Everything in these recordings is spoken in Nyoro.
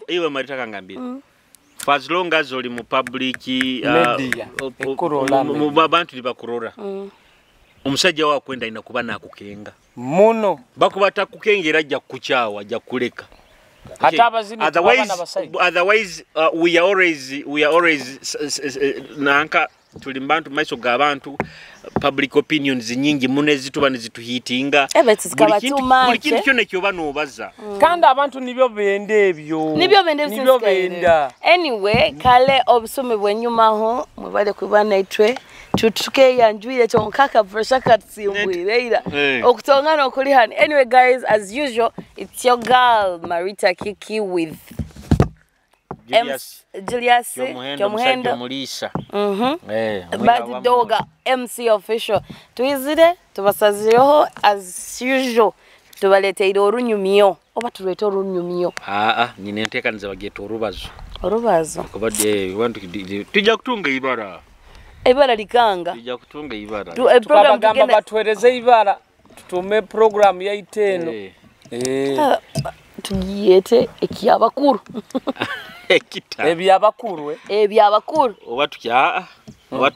Iwe Marita kangambire, for as long as oli mu public Media, ekurola mu bantu libakurora, omusajja wakwenda alina kuba nakukenga muno. Bakuba takukengera, ajja kukukyawa, ajja kukuleka. Ate abazini Otherwise, tubaba n'abasajja. Otherwise we are always nanka tuli mbantu maiso g'abantu, public opinions nyingi muno ezituba nezituhitinga. Ebe zikaba Buli too buli much, kintu eh? kyonna ekyoba n'obaza. Kandi abantu nibyo benda ebyo. Nibyo benda. Nibyo benda. Anyway, kale obusumi bwenyumaho, mwebale kuba naitwe, tutukeyanjwire kyonka akapressure katusimbwire ira okutongana okuli hano. Anyway guys, as usual, it's your girl Marita Kiki with Julius Julius Kyomuhendo, omusajja Kyomuhendo. omuliisa. Bad Doga MC Official. Twizire tubasazireho as usual, tubaleteire orunyumyo, oba tulete orunyumyo? Aa, nyina enteekaniza bagyeta orubazo. Orubazo. Kuba tujja kutunga ibara. Ibara likanga. Tujja kutunga ibara. Eh, program Tukabagamba tugenda batuweereze ibara tutume program yaitu eno. Ah, tugiyete ekyabakuru. Ekita. Ebyabakuru, eh. Ebyabakuru. Oba tukya oba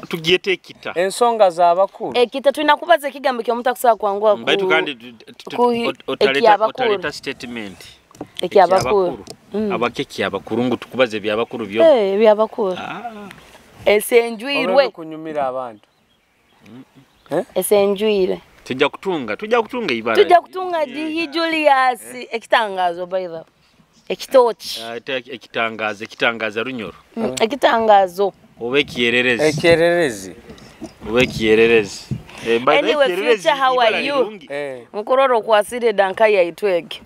tugiyete ekita. Ensonga z'abakuru. Ekita, tulina kubaza ekigambo kyomuntu akusobola kwanguha Baitu kandi ekyabakuru. Otaleta statement. Ekyabakuru. Abake ekyabakuru ngu tukubaza ebyabakuru byo. Eh, ebyabakuru. Ah. Esenjwirwe. Olw'okunyumira abantu. Esenjwire. Tujja kutunga ibara. Tujja kutunga dihi Julius ekitangazo, by the way. Ekitoki. Ah, ekitangazo, ekitangaza runyoro. Ekitangazo. Oba ekiyererezi. Ekyererezi. Oba ekiyererezi. By the way, Anyway, ekiyererezi Future, how are ibara you? lirungi. Nkurora okwasire danka yaitu egi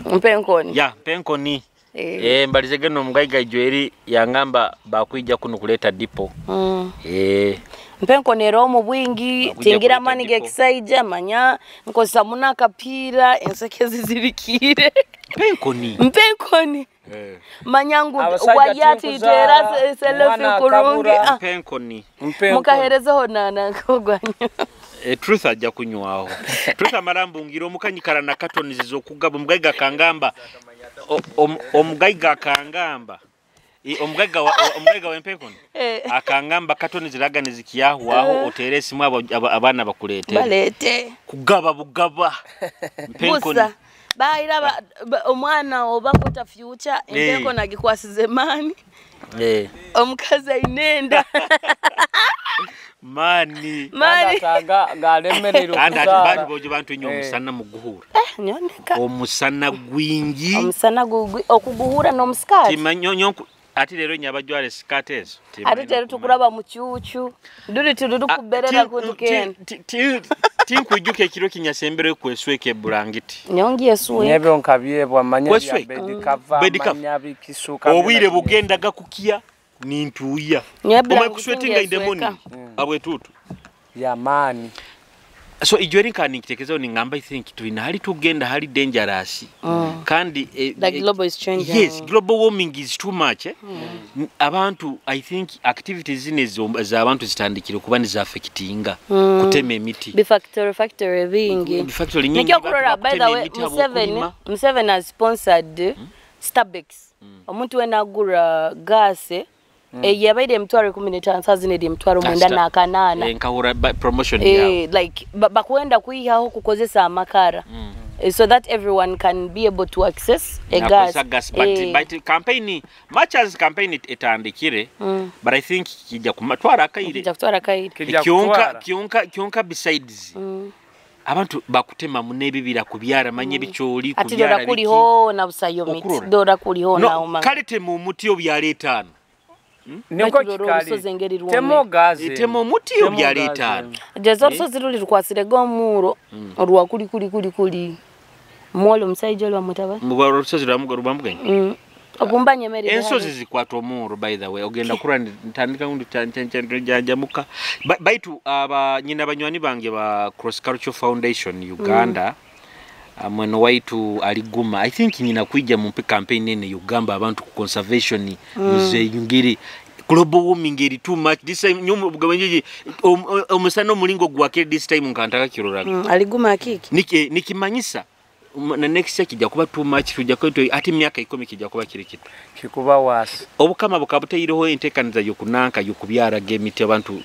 mpe enkoni. Ya mpenkoni. Eh. Mbalize geno omugaiga ijweri yangamba bakwijja kuno kuleta dipo. Mpe enkoni era omu bwingi. Bakuja Tingira kuleta amani dipo. gekisaija manya nkozesa muno akapiira enseke zizibikire. Mpenkoni. Mpe enkoni. Manya ngu Abasajja wayatitera tinkuzaala, selefi omwana kurungi. akabura. Ah, Mpenkoni. Mpe enkoni. Mukaherezeho nanankogwanyo. Truth ajja kunywaho. Truth amala mbungira omukanyikala na katoni zizokugaba omugaiga akangamba omugaiga akangamba omugaiga wempenkoni akangamba katoni ziraga nizikiyahwaho, otere esimu abaana bakuletere. Balete. Kugaba bugaba mpenkoni. Busa baira omwana oba kweta Future empenkoni agikwasize maani. Omukazi aine enda. Maani. Maani. Kandi atanga ng'alemererwa Kandi ati okuzaala. bantu bojo bantu nnyo omusana muguhura. Nyoneka. Omusana gwingi. Omusana gugwi okuguhura n'omusikaati. Timanyonyo ati leero nyabajwale sikaati ezo. Ate teri tukuraba mu kyukyu duli tuli tukuberera kutukenda. Tinkwijuka ekiro kinyasembere kwesweka ebulangiti. Nyongi yesuwe. Nebyo nkabyebwa manya bya Kwesweka. bed cover, Bed cover. manya bikisuka. Obwire bugendaga kukiya nintuuya. Nyo Omwe ebulangiti kuswetinga in the morning abwetutu. Yamaani. So ijo eri nkanikitekezaho ningamba, I think tulina hali tugenda hali dangerous kandi The global is changing. Yes, global warming is too much, eh? Abantu, I think activities zino ez'abantu zitandikire kuba nizaffectinga kutema emiti. Bifactory factory bingi. Bifactory nyingi, Nikyo kurora bantu by the bakutema way emiti Museveni habw'okulima. Museveni has sponsored Stabex. Omuntu wena agura gase yabaire 15000, saa zino eri 9800. Nkahura promotion yawe. Like bakwenda kwihaho kukozesa amakara, so that everyone can be able to access a gas. Nakozesa gas, but, but campaign, much as campaign etandikire, but I think kijja kumatwara akaire. Kijja kutwara akaire. Kijja Kyonka kutwara. kyonka besides abantu bakutema munebibira kubyara manye bikyoli Ati kubyara dora biki. Kuliho na busayo miti. Okurora. Dora kuliho No, na umanga. kale tema omuti obyala etaano. Niko Baitu dora olusozi kikali engeri lwomere. tema ogaze. Tema omuti Tema obyala ogaze. etaano. Jeza olusozi luli lukwasirege omuuro olwa kuli kuli kuli kuli mwoli omusajja oli bamwita Olusozi lwamugenyi. Ogumbanya emere. Ensozi zikwata omuuro, by the way, ogenda kura ntandika ngundi janjamuka. Baitu aba nyina banywani bange ba Cross Cultural Foundation Uganda, mweno waitu aliguma, I think nyina kwijja mumpe campaign ene ugamba abantu ku conservation muzeyungiri global warming eri too much this time. Nyomu bugabanyeje omusana omulingo gwakere this time nkantaka kiroraga. Aliguma akiki. Nikimanyisa Na next year kijja kuba too much, tujja kuba ate emyaka 10 kijja kuba kiri kitu. Kikuba wasi. Obukama bukabuteireho enteekaniza y'okunanka y'okubyaraga emiti abantu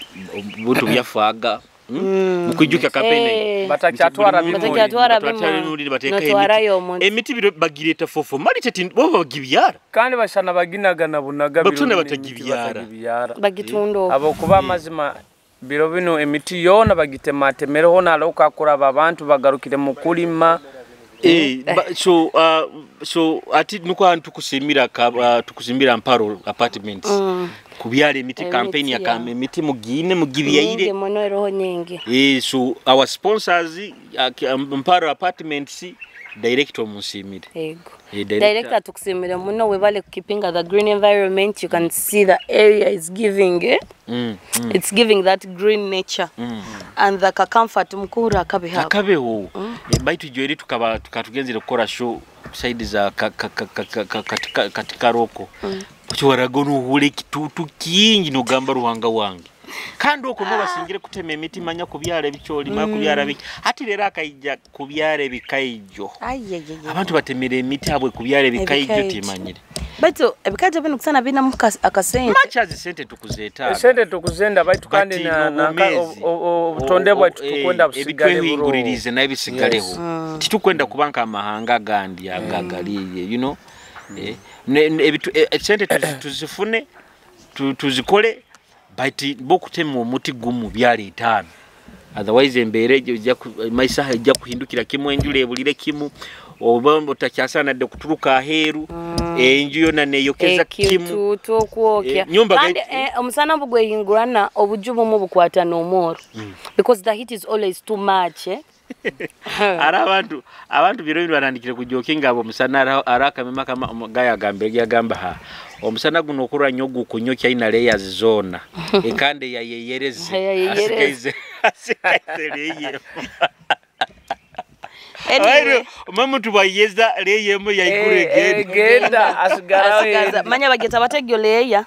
buntu byafaaga. Mukwijuka campaign. Batakyatwara bimuli. Batwarayo omuntu. Emiti biro bagireta fofo. Mali teti bo bagibyara. Kandi bashana baginagana bunaga biro. Batuna batagibyara. Bagitundo. Abo kuba amazima biro bino emiti yona bagitematemereho naloka kuraba abantu bagarukire mu kulima. So ati nuko hantu tukusimira Mparo apartments. Kubyara emiti campaign ya emiti mugine mugibyaire. Nyingi roho nyingi. So our sponsors Mparo apartments director musimire. Ego. Director tukusimire muno webale keeping the green environment. You can see the area is giving It's giving that green nature. And the comfort mukura akabeho. Akabeho. Baitu joeri tukaba tukatugenzire kukora show side za katika roko. Kuchwarago nuhule kitutu kingi nogamba ruhanga wange. Kandi oko no basingire kutema emiti manya kubyara ebicholi manya kubyara biki. Ati rero akaija kubyara ebikaijo. Abantu batemere emiti abwe kubyara ebikaijo timanyire. Baitu ebikaijo bino kusana bina akasente. Machazi sente tukuzeta. Sente tukuzenda baitu kandi na obutonde bwaitu tukwenda busigale buro. Ebitwehinguririze na ebisigaleho. Titukwenda kubanka amahanga gandi agagaliye, you know. Sente tuzifune tuzikole baitu bokutema omuti gumu byali 5. Otherwise embere maisaha ejja kuhindukira kimu enjule ebulire kimu oba otakyasana dde kuturuka aheeru enju yonna neyokeza kimu tukwokya. Kandi omusana bugwehingurana obujubu mu bukwata n'omworo because the heat is always too much. Ara abantu biro bino barandikire kujokinga abo omusana arakamema kama gaya gambe yagamba ha omusana guno okurwa nnyo gukunyokya ina layers zona ekande yayeyereze asigaize leye. Anyway, mama tubayeza leyemo yaigure genda asigara manya bageta bategyo leya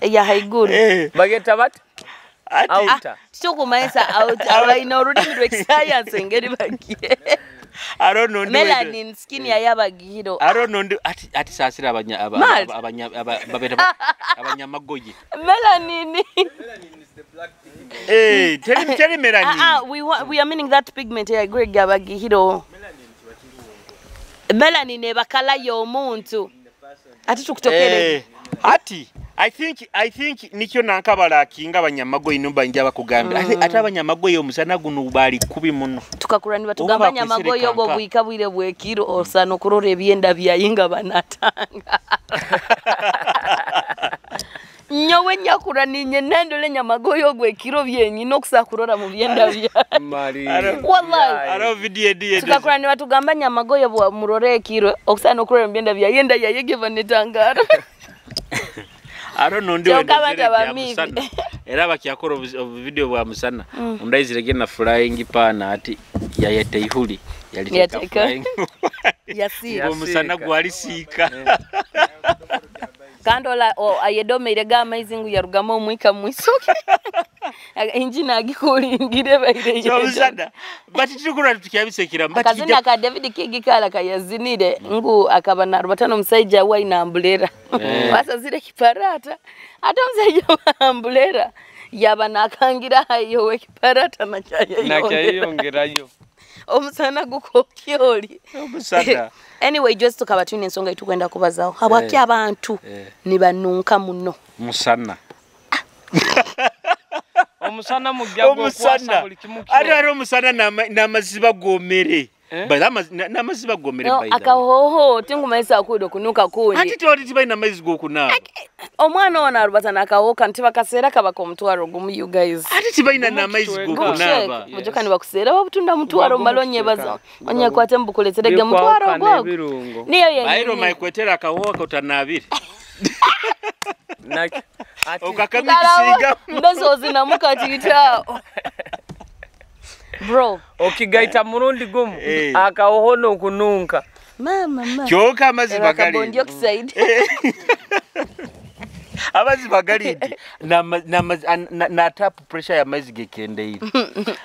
ya haiguru bageta bat outer tukumaisa out abaina olulimi lw'ekisayansi engeri bagiye. I don't know. Melanin skin ya yabagiro. I don't know. Ati sasira abanya abanyamagoye. Melanin. Melanin is the black pigment. Eh, tell melanin. We are meaning that pigment ya grey yabagiro. Melanin ebakala y'omuntu. Ati tukutokere. Ati I think nikyo nankabala kinga abanyamagoye numba nja bakugambira. Ate abanyamagoye omusana guno bali kubi muno. Tukakura nibatugamba abanyamagoye obwo bwika bwire bwekiro osano kurora ebyenda byayinga banatanga. Nyowe nyakura ninye nandole nyamagoye ogwekiro byenyine okusakurora mu byenda bya. Mali. Wallahi. Aro video die. Tukakura nibatugamba nyamagoye bwa murore ekiro okusano kurora mu byenda bya yenda yayege banetangara. I don't know ndio musana. Era bakyakora video bwa musana. Undaizire gena flying pana ati yayete ihuli yaliteka flying. Yasika. Omusana gwalisika. Kandola ayedomeire ga amazing yarugama omwika mwisoke. Injina agikulingire baire. Omusana. But tukura tukyabisekira but akazina ka David Kigikala kayazinire ngu akaba na rubatano omusajja waina ambulera. Basazire kiparata. Ate omusajja ambulera yaba nakangira ayo we kiparata nakyayongerayo. Omusana gukokyoli. Omusana. Anyway, just tukaba twine ensonga itukwenda kubazaho. Habwaki abantu nibanunka muno. Musana. Omusana mujja gwokwasa buli kimu. Ate ari omusana n'amaziba gomere. N'amaziba gomere by the way. Akahoho tingumaisa kudo kunuka kundi. Ati tewali tibalina amazzi g'okunaaba. Omwana ono arubatana akahoka nti bakaseera kabaka omutwaro gumu you guys. Ati tibalina n'amazzi g'okunaaba. Mujoka nibakuseera babutunda mutwaro malonye baza. Onyekwate mbukuleterege mutwaro gwago. Niyo yennyini. Bairo maikwetera akahoho otanaabire. Okakamikisiga. Mbezo zinamuka titao. Bro. Okigaita murundi gumu akahoho nokununka. Mama mama. Kyoka amazzi bagali. Carbon dioxide. Amazima gali nti na tap pressure y'amaizi gekendeire.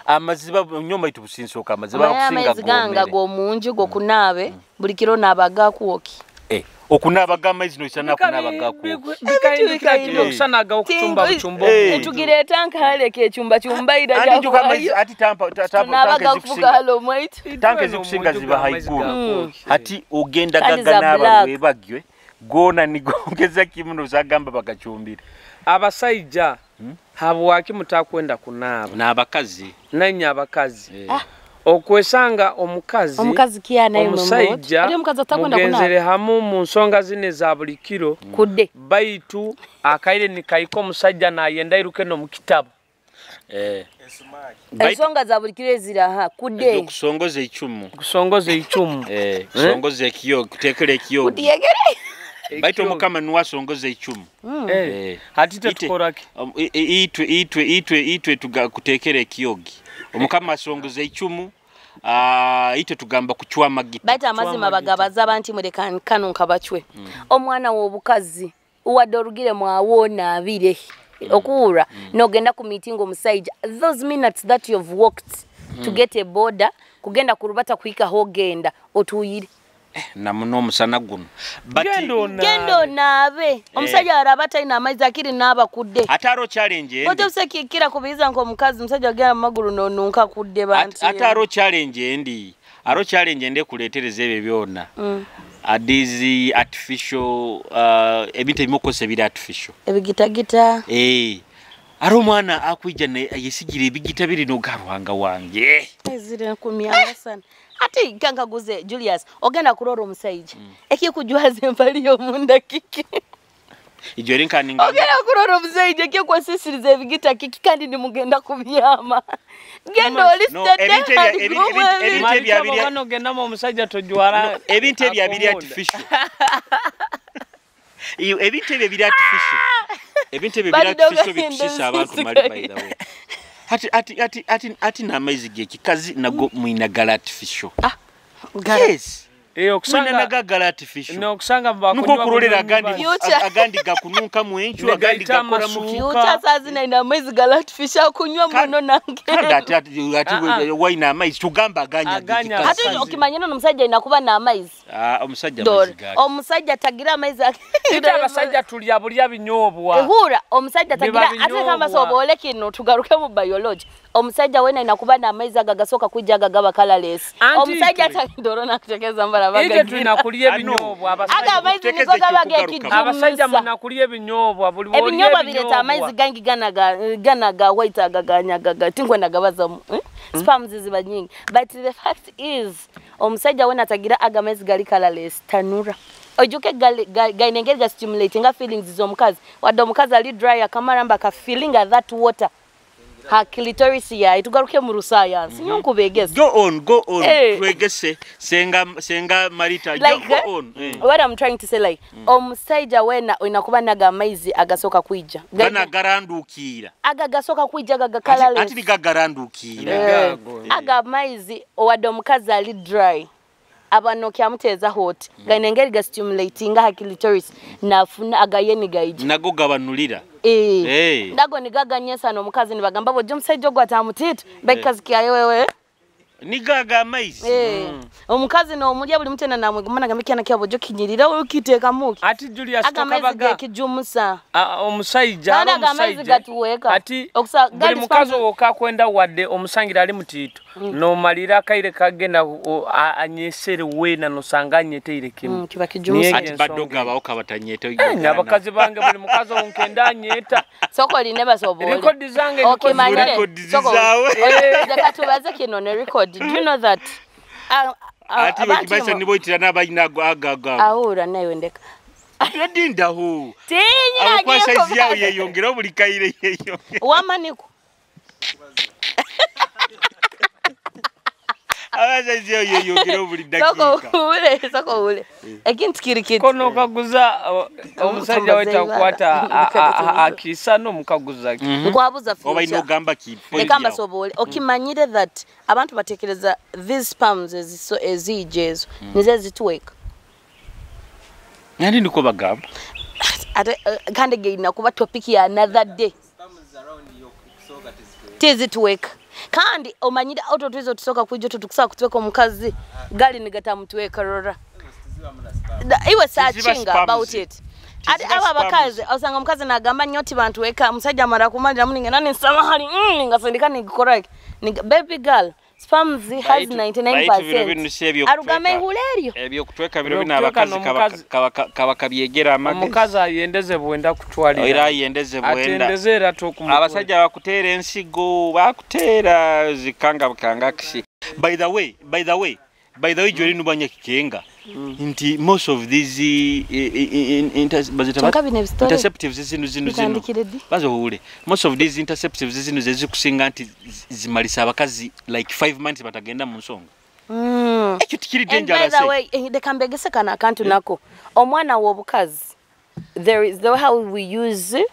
Amaziba nyoma itu businsoka amaziba Omanye akusinga amaizi ganga gomere. g'omunju g'okunaabe buli kiro naabaga kuwoki. Okunaaba g'amaizi noisana kunaaba gakuwoki. Bikahindukira kiri okusanaga okucumba bucumba omunju. Tugireeta nkahaleka ekyumba kyumbaira Andi njuka amaizi ati tampa tunabaga tanka kufuka ezikusinga. halo omwaitu. Tanka ezikusinga ziba haiguru. Hati ogenda Kandi za gaganaaba black. webagwe gona nigongeza kimu nozagamba bagacumbire. Abasajja habwaki mutakwenda kunaaba? N'abakazi. Nanye abakazi. Okwesanga omukazi Omukazi kiana omusajja Ari omukazi atakwenda kunaaba. mugenzere hamu mu nsonga zino za buli kiro Kudde. baitu akaire nikaika omusajja nayenda iruke no mu kitabu. Ensonga za buli kiro eziraha kudde. Okusongoza ekicumu. Kusongoza ekicumu. Kusongoza ekiyo, kutekera ekiyo. Kudiyegere. Baitu omukama nuwe asongoza ekicumu. Hati tetukoraki? Itwe kutekera ekiyogi. Omukama asongoza ekicumu. Itwe tugamba kuchwa amagita. Baitu amazima bagabaza abantu muleka kano nkabachwe. Omwana w'obukazi uwadde orugire mwawoona abire. Okuwura nogenda ku meeting omusajja. Those minutes that you've walked to get a border kugenda kurubata kuhika hogenda otuyire. Namuno omusana guno. Genda onaabe. Omusajja araba talina amaizi akiri n'aba kudde. Ate aro challenge endi. Otobuse kikira kubiiza nk'omukazi omusajja agenda mu magulu n'onunka kudde bantu. Ate aro challenge endi. Aro challenge endi ekuleetereza ebyo byonna. These artificial ebintu ebimu okozesa ebiri artificial. Ebigitagita. Aro omwana akwija yesigira ebigita biri n'ogarwanga wange. Ezire nkumyanga sana. Ati kankaguze Julius, ogenda kurora omusajja. Ekikujwaza empali y'omunda kiki? Ijo eri nkaninga. Ogenda kurora omusajja ekikwasisiriza ebigita kiki kandi nimugenda kubyama. Genda oli ebintu ebya bano ogenda omusajja tojwala. Ebintu ebya biri artificial. Ebintu ebyo biri artificial. Ebintu ebyo biri artificial bikusisa abantu mali by the way. Ati n'amaizi g'ekikazi nago mwina gala artificial. Yes. Okusanga naga gala artificial. No okusanga nuko kurolera agandi gakununka mwenchu agandi gakora mu future sazina ina amaizi gala artificial kunywa muno nange. Kandi ati waina amaizi tugamba aganya g'ekikazi. Ati okimanyana n'omusajja inakuba n'amaizi. Omusajja amaizi gake. Omusajja tagira amaizi. Ite abasajja tulya bulya binyobwa. Ehura omusajja tagira ate kamba sobole kino tugaruke mu biology. Omusajja wena inakuba n'amaizi agagasoka kwijja agagaba colorless. Omusajja tagindoro nakutekeza mbara baga. Ite tunakulya ebinyobwa abasajja. Aga amaizi niko gabaga ekijumusa. Abasajja munakulya ebinyobwa buli woli ebinyobwa bireta amaizi gangi ganaga white agaganyaga tinkwenda gabaza sperms ziba nyingi. But the fact is omusajja wena tagira aga amaizi gali colorless tanura. Ojuke gainengeri ga stimulating feelings z'omukazi. Wadde omukazi ali dry akamaramba ka feeling that water. Ha clitoris ya itugaruke mu science. Nyonkubegese. Go on. Twegese senga Marita like, go on. What I'm trying to say like omusajja wena inakuba naga amaizi agasoka kuija. Gana garandukira. Aga gasoka kuija aga colorless. Ati gagarandukira. Aga amaizi owadde omukazi ali dry. Abano kyamuteza hot. Gainengeri ga stimulating ha clitoris nafuna agayeni gaija. Nago gabanulira. Ndago nigaganyesa n'omukazi nibagamba bojja omusajja ogwo atamutiitu bekazi kyayo wewe. Nigaga amaizi. Omukazi n'omulya buli mutena namwegumana gambe kyana kyabo bojja kinyirira okiteekamu ki. Ati Julius aga amaizi tokabaga gekijumusa. Omusajja ari omusajja gatuweka. Ati buli mukazi wokakwenda wadde omusangira ali mutiitu nomalira akaire kagenda anyesere wena nosanga anyeteire kimu. Kiba kijumusa. Ati badoga abawo kabatanyete. N'abakazi bange buli mukazi onkenda anyeta. Soko line basobole. Record zange okimanyire. Soko reka tubaze kino ne record. Do you know that ati wekibaisa niboitira n'abalina aga. Ahura nayo ndeka. Ndindaho. Tinyira abakwasa size yawe yeyongera buli kaire yeyongera. Wamaniko. Abaza yawe yeyongera buli dakika. Soko ule. Ekintu kiri kiti. Kono kaguza omusajja wetakwata akisa no mukaguza ki. Nkwabuza future. Oba ino gamba ki. Ekamba sobole. Okimanyire that abantu batekereza these sperms ezijezo nize zituweka. Nandi ndiko bagamba. Ate kandi geina kuba topic ya another day. Tizitweka. Kandi omanyira auto twizo tusoka kwijo tutukusa kutweka omukazi gali nigatamutweka rora. Iwe searching about it. Ati aba abakazi osanga omukazi nagamba nyoti bantu weka musajja mara kumanja muninga nani samahani ngasindika nigikora baby girl sperms has 99%. Arugame ihuleryo. Ebyo kutweka biro bina abakazi kabaka byegera amagezi. Omukazi ayendeze bwenda kutwalira. Era ayendeze bwenda. Atendeze era tokumutwala. Abasajja bakutera ensigo, bakutera zikanga bukanga kisi. By the way, jori nubanya kikenga. Nti most of these interceptives zinu. Bazo hule. Most of these interceptives zinu zezikusinga nti zimalisa abakazi like 5 months batagenda mu nsonga. Ekyo tikiri dangerous. And by the way, ndekambegese kana akantu nako. Omwana w'obukazi there is the how we use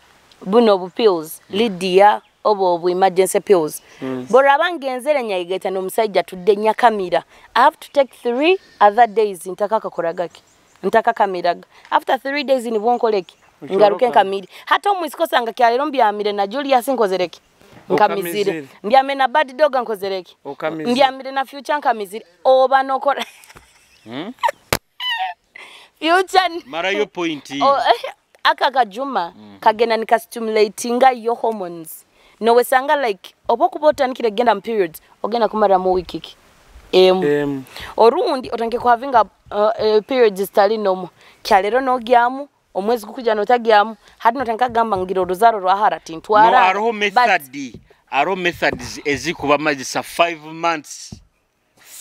buno bu pills, Lydia obo bu emergency pills. Bora bangenzere nyayigeta n'omusajja tudde nyakamira. I have to take 3 other days ntakaka koragaki. Ntaka kamiraga. After 3 days ni bwonkoleki. Ngaruke nkamiri. Hata omwisikosa kyalero mbyamire na Julius nkozereki. Nkamizire. Mbyame na bad dog nkozereki. Mbyamire na future nkamizire. Oba nokora. Future. Mara yo point. Aka kajuma kagenda nikastimulatinga your hormones. No wesanga like obokuba otandikire genda mu periods ogenda kumara mu week iki. Orundi otanke ku havinga periods zitali nomo. Kyalero nogyamu omwezi gukuja notagyamu hadi notanka gamba ngira oruzaro rwahara tintwara. No aroho method. Aroho methods ezikuba mazisa 5 months.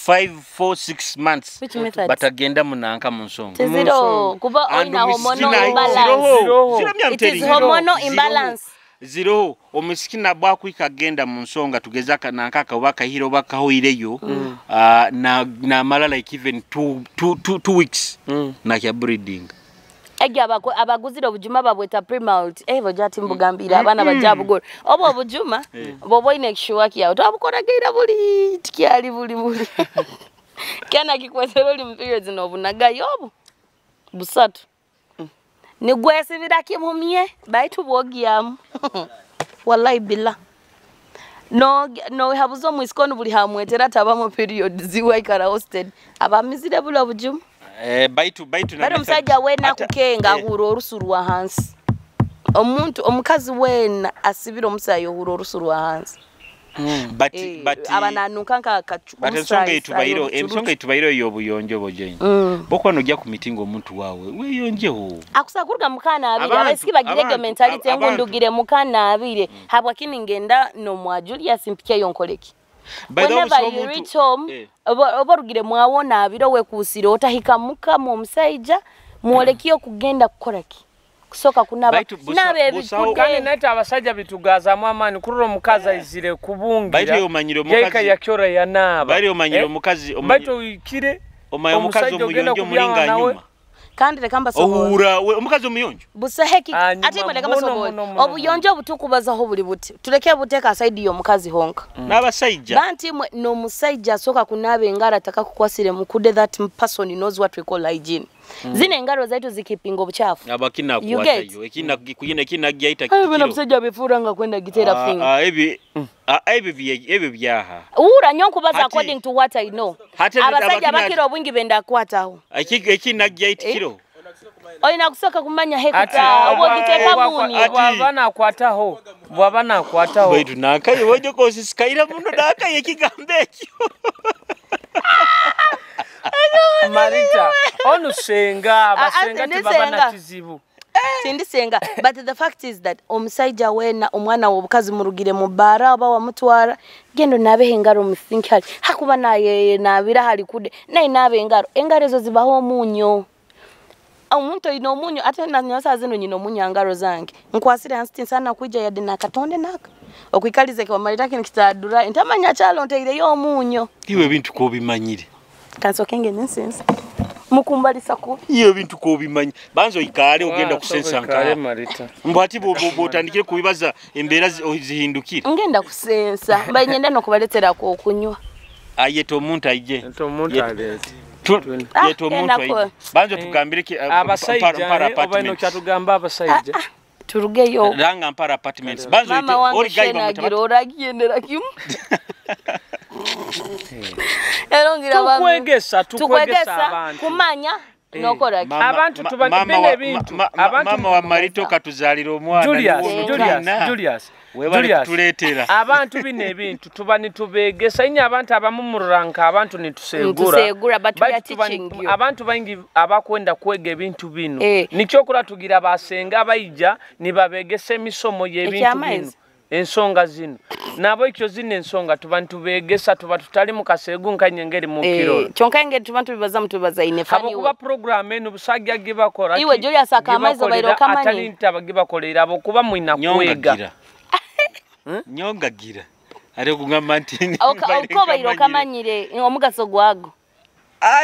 5 4 6 months. Batagenda munanka mu nsonga. Tiziro kuba oina hormonal imbalance. It is hormonal imbalance. Zero omusikina bwakwika genda mu nsonga tugeza kananka oba kahiro bakahoireyo na mala like even 2 weeks na kya breeding. Egi abaguzira obujuma babweta primalt bojati mbugambira abana bajabugora obo obujuma bobo ine kishuwa kyawo twabukorageira buli tikyali buli kana kikwesero oli mu periods n'obunagayo obu busatu nigwesibira kimumye baitu bwogyamu wallahi billah no habuzo mwisikoni buli hamwetera tabamo period ziwaikara hosted abamizire bula bujuma. Baitu na omusajja wena kukenga ahura orusu rwa hansi. Omuntu omukazi wena asibira omusayi ohura orusu rwa hansi. But abananuka nka kachu. But ensonga itubairo y'obuyonjo bojenyi. Bokwa nojja ku meeting omuntu wawe weyonjeho. Akusakuruga mukana abiri abasiki bagirege mentality engundugire mukana abiri habwakini ngenda no mwa Julius mpike yonkoleki. Whenever you reach home, oba rugire mwawona abiro wekusire otahika muka mu omusajja mwolekio kugenda kukoraki kusoka kunaba nabe ebikude naita abasajja bitugazamu amaani kurura omukazi aizire kubungira baitu omanyire omukazi yakyora yanaba baitu omanyire omukazi baitu ikire omaye omukazi omuyonjo mulinga nyuma kandi reka mbasobola ohura omukazi omuyonjo busaheki ate mwe reka mbasobola obuyonjo butukubazaho buli buti tuleke buteka aside yo mukazi honka n'abasajja banti mwe no musajja asoka kunaba engaro ataka kukwasire mukude that person knows what we call hygiene. Zine engaro zaitu zikipinga obuchafu abakina kuwatayo ekina kuyina ekina gyaita kiro bino musajja bifuranga kwenda gitera finga ebi byaha ura nyonkubaza according to what I know. Abasajja bakira obwingi benda kwataho ekina gyaita kiro oyina kusoka kumanya hekuta obo giteka muni bwaba nakwataho baitu nakaye wojo kosisikaira muno nakaye ekigambo ekyo Marita onu senga abasenga tibaba na kizibu Sindi senga but the fact is that omusajja wena omwana w'obukazi murugire mu bara oba wamutwara gendo nabe engaro musinkali hakuba naye nabira hali kude naye nabe engaro engaro ezo zibaho omunyo omuntu ino omunyo ate nanyosa zino nyino omunyo angaro zange nkwasire hansi sana kuija yade nakatonde naka okwikalize kwa Marita kini kitadura ntamanya chalo nteireyo omunyo iwe bintu ko bimanyire kansokenge nonsense mukumbalisa ku iyo bintu ko bimanyi banzo ikale ogenda kusensa nkale mbo ati bo otandikire kubibaza embeera zihindukire ngenda kusensa mbaye ngenda no kubaletera ko okunywa ayeta omuntu aije omuntu alete. Yetu omuntu banzo tugambire ki abasajja oba ino kyatugamba abasajja turugeyo ranga Mpara Apartments banzo ori gaiba mutabati oragendera kimu erongira tukwegesa tukwegesa abantu kumanya nokora abantu tubane ebintu abantu mama wa Marito katuzalira omwana Julius webale kutuletera abantu bino ebintu tuba nitubegesa inye abantu abamumuranka abantu nitusegura but we are teaching you abantu bangi abakwenda kwega ebintu bino nikyo kula tugira basenga abayija nibabegesa emisomo y'ebintu bino ensonga zino nabo ekyo zino ensonga tuba ntubegesa tuba tutali mu kasegu nkanyengeri mu kirolo kyonka engeri tuba tubibaza mutubaza ine fani kuba program eno busajja gibakora iwe Julius akamaizo bairo kamanyi atali ntabagibakolera abo kuba mwina kwega nyongagira ari kugamba nti uko bairo kamanyire omugaso gwago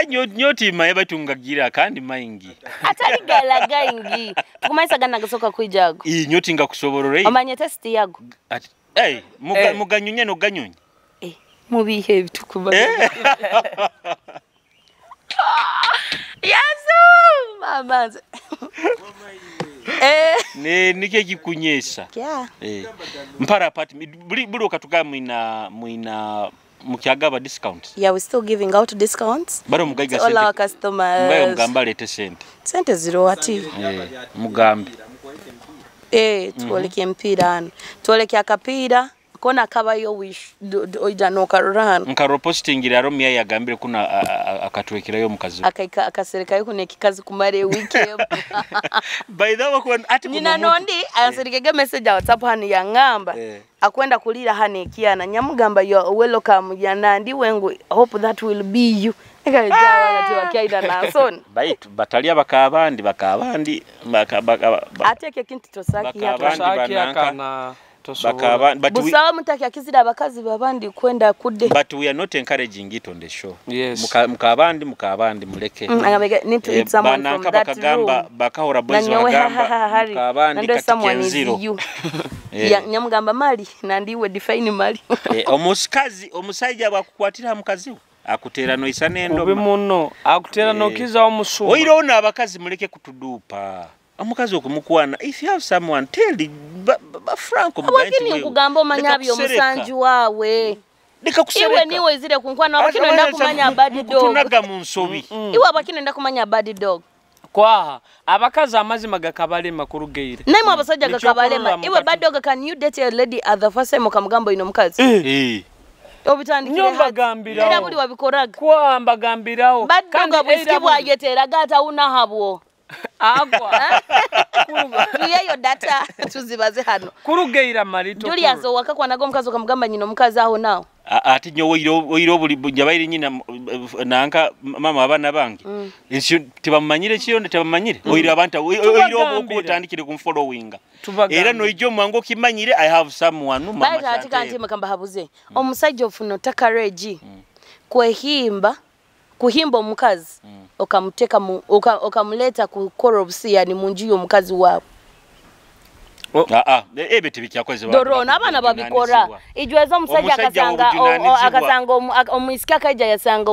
nyoti maye batungagira kandi maingi atali gala gaingi tukumaisa gana gasoka kwijago iyi nyoti ngakusoborore omanye test yago muganyunya no ganyunya mubihe bitukuba Yesu mama ne nike kikunyesa Mpara Apartment buli okatuga mwina mukyagaba discounts. Yeah, we're still giving out discounts. Bado mugaiga sente. All our customers. Mugaiga mugamba lete sente. Sente zero ati. Mugambe. Tuoleke mpira ano. Tuoleke akapira kona kabayo wish oija no karurano. Nkaro postingira Romia yagambire kuna akatwekerayo mukazi. Akaika akaserekayo kuna kikazi kumare wiki. By the way ati nina nondi anserikege message ya WhatsApp hano yangamba. Akwenda kulira hano ekiana nyamugamba yo welcome yanandi wengu hope that will be you. Ekajawa ati wakaida na son. Baitu batalia bakabandi bakabandi ateke kintu tosaki tosaki akana Busawa mutaki akizira abakazi babandi kwenda kude. But we are not encouraging it on the show. Yes. Mukabandi mukabandi muleke. Need to eat someone from that room. Bakahora boys bagamba mukabandi katikenziro. Nyamugamba mali nandiwe define mali. Omukazi omusajja bwakukwatira mukazi akutera no isanendo. Kubi muno akutera no kiza omusuma. Oirona abakazi muleke kutudupa. Omukazi okumukwana if you have someone tell ba Franco muganti wewe kugamba omanyabyo omusanju wawe leka kusereka iwe niwe izire kunkwana abakino nda kumanya bad dog tunaga mu nsobi iwe abakino nda kumanya bad dog kwaha abakazi amazima gakabalema kurugeire naye abasajja gakabalema iwe bad dog can you date a lady at the first time okamugamba ino mukazi obitandikire nyomba era buli wabikoraga kwa mbagambirawo bad dog abusiki bwayetera gata unahabwo agwa tuyeyo data tuzibaze hano kurugeira Marito Julius owakakwana omukazi okamugamba nyina omukazi aho nawo ati nyo oiro buli njabaire nyina nanka mama abana bange ensyo tebamanyire kiyo tebamanyire oiro abantu oiro okutandikire kumfollowinga era noijo mwango kimanyire I have someone mama bali ati kanti makamba habuze omusajja ofuno takareji kwehimba kuhimba omukazi okamuteka okamuleta ku korobsi yani munju y'omukazi wawe ebe tibikyakoze dorona abana babikora ijweza omusajja akasanga akasanga omuisika kaija yasanga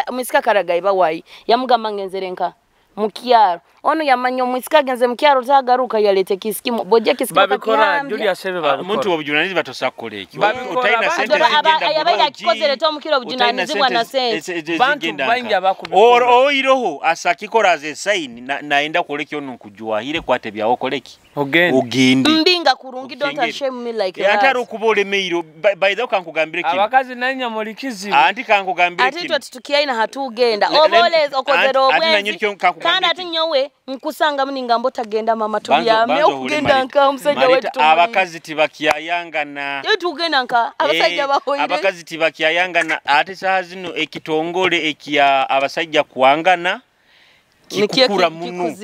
omuisika karagaiba wayi yamugamba ngenzere nka mukyaro ono yamanya omuisika genze mukyaro tagaruka yalete kisikimu boje kisikimu babikora Julius ebe babikora omuntu obujunanizibwa tosakola ekyo otaina sente zigenda abaira kikozere to mukiro obujunanizibwa na sente bantu bangi abakubikora oiroho asakikora as a sign naenda koleki ono nkujwahire kwate byawo koleki ogende mbinga kurungi don't shame me like that atari okuba olemeiro by the way kankugambire kino abakazi nanya mulikizi anti kankugambire kino ati twe tukiaina hatugenda oboleza okozera obwenzi kandi ati nyowe nkusanga mningambo tagenda mama tubyame okugenda nka omusajja wetu abakazi tibakyayangana yo tugenda nka abasajja bahoire abakazi tibakyayangana ate saha zino ekitongole ekya abasajja kuangana kikukura muno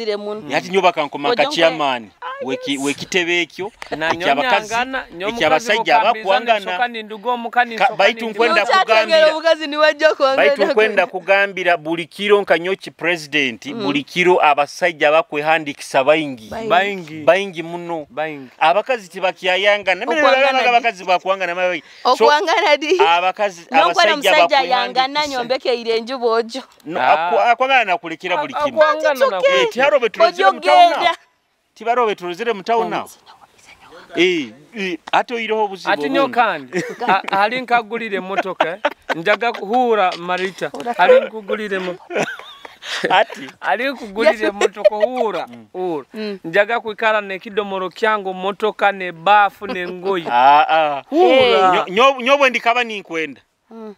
yati nyoba kankoma ka chairman Wekitebe ekyo ekyabakazi ekyabasajja abakwangana baitu nkwenda kugambira baitu nkwenda kugambira buli kiro nka nyoki president buli kiro abasajja bakwehandikisa baingi baingi muno abakazi tibakyayangana abakazi bakwangana abakazi abasajja bakwangana nyombeke irenju bojo akwangana nakulekera buli kimu tiharo betulozere mutaona tibaro betulozere mutaona ate oyireho obuzibu ati nyo kandi ali nkagulire emotoka njaga kuhura Marita ali nkugulire ati ali nkugulire emotoka hura njaga kwikara nekidomoro kyangu motoka ne bafu ne ngoyi hura nyo ndikaba ninkwenda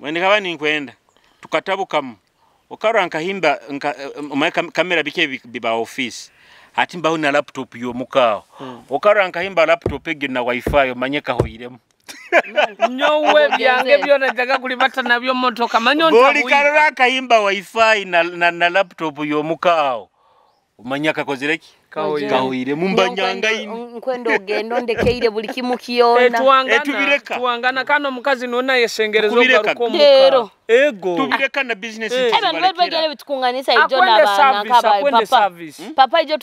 ndikaba ninkwenda tukatabukamu okarwa nkahimba kamera bike biba office ati mbaho na laptop yo mukao okarwa nkahimba laptop egyo na wifi omanye kahoiremu nyowe byange byona njaga kulibata nabyo motoka manyo ntabuli karora nkahimba wifi na laptop yo mukao omanye kakozereki kahoiremu mbanyanga ini nkwenda ogendo ndekeire buli kimu kiona tuwangana kano mukazi nona yesengereza ogaruka omuka ego tubireka na business abantu bagere bitukunganisa ijo na papa papa ijo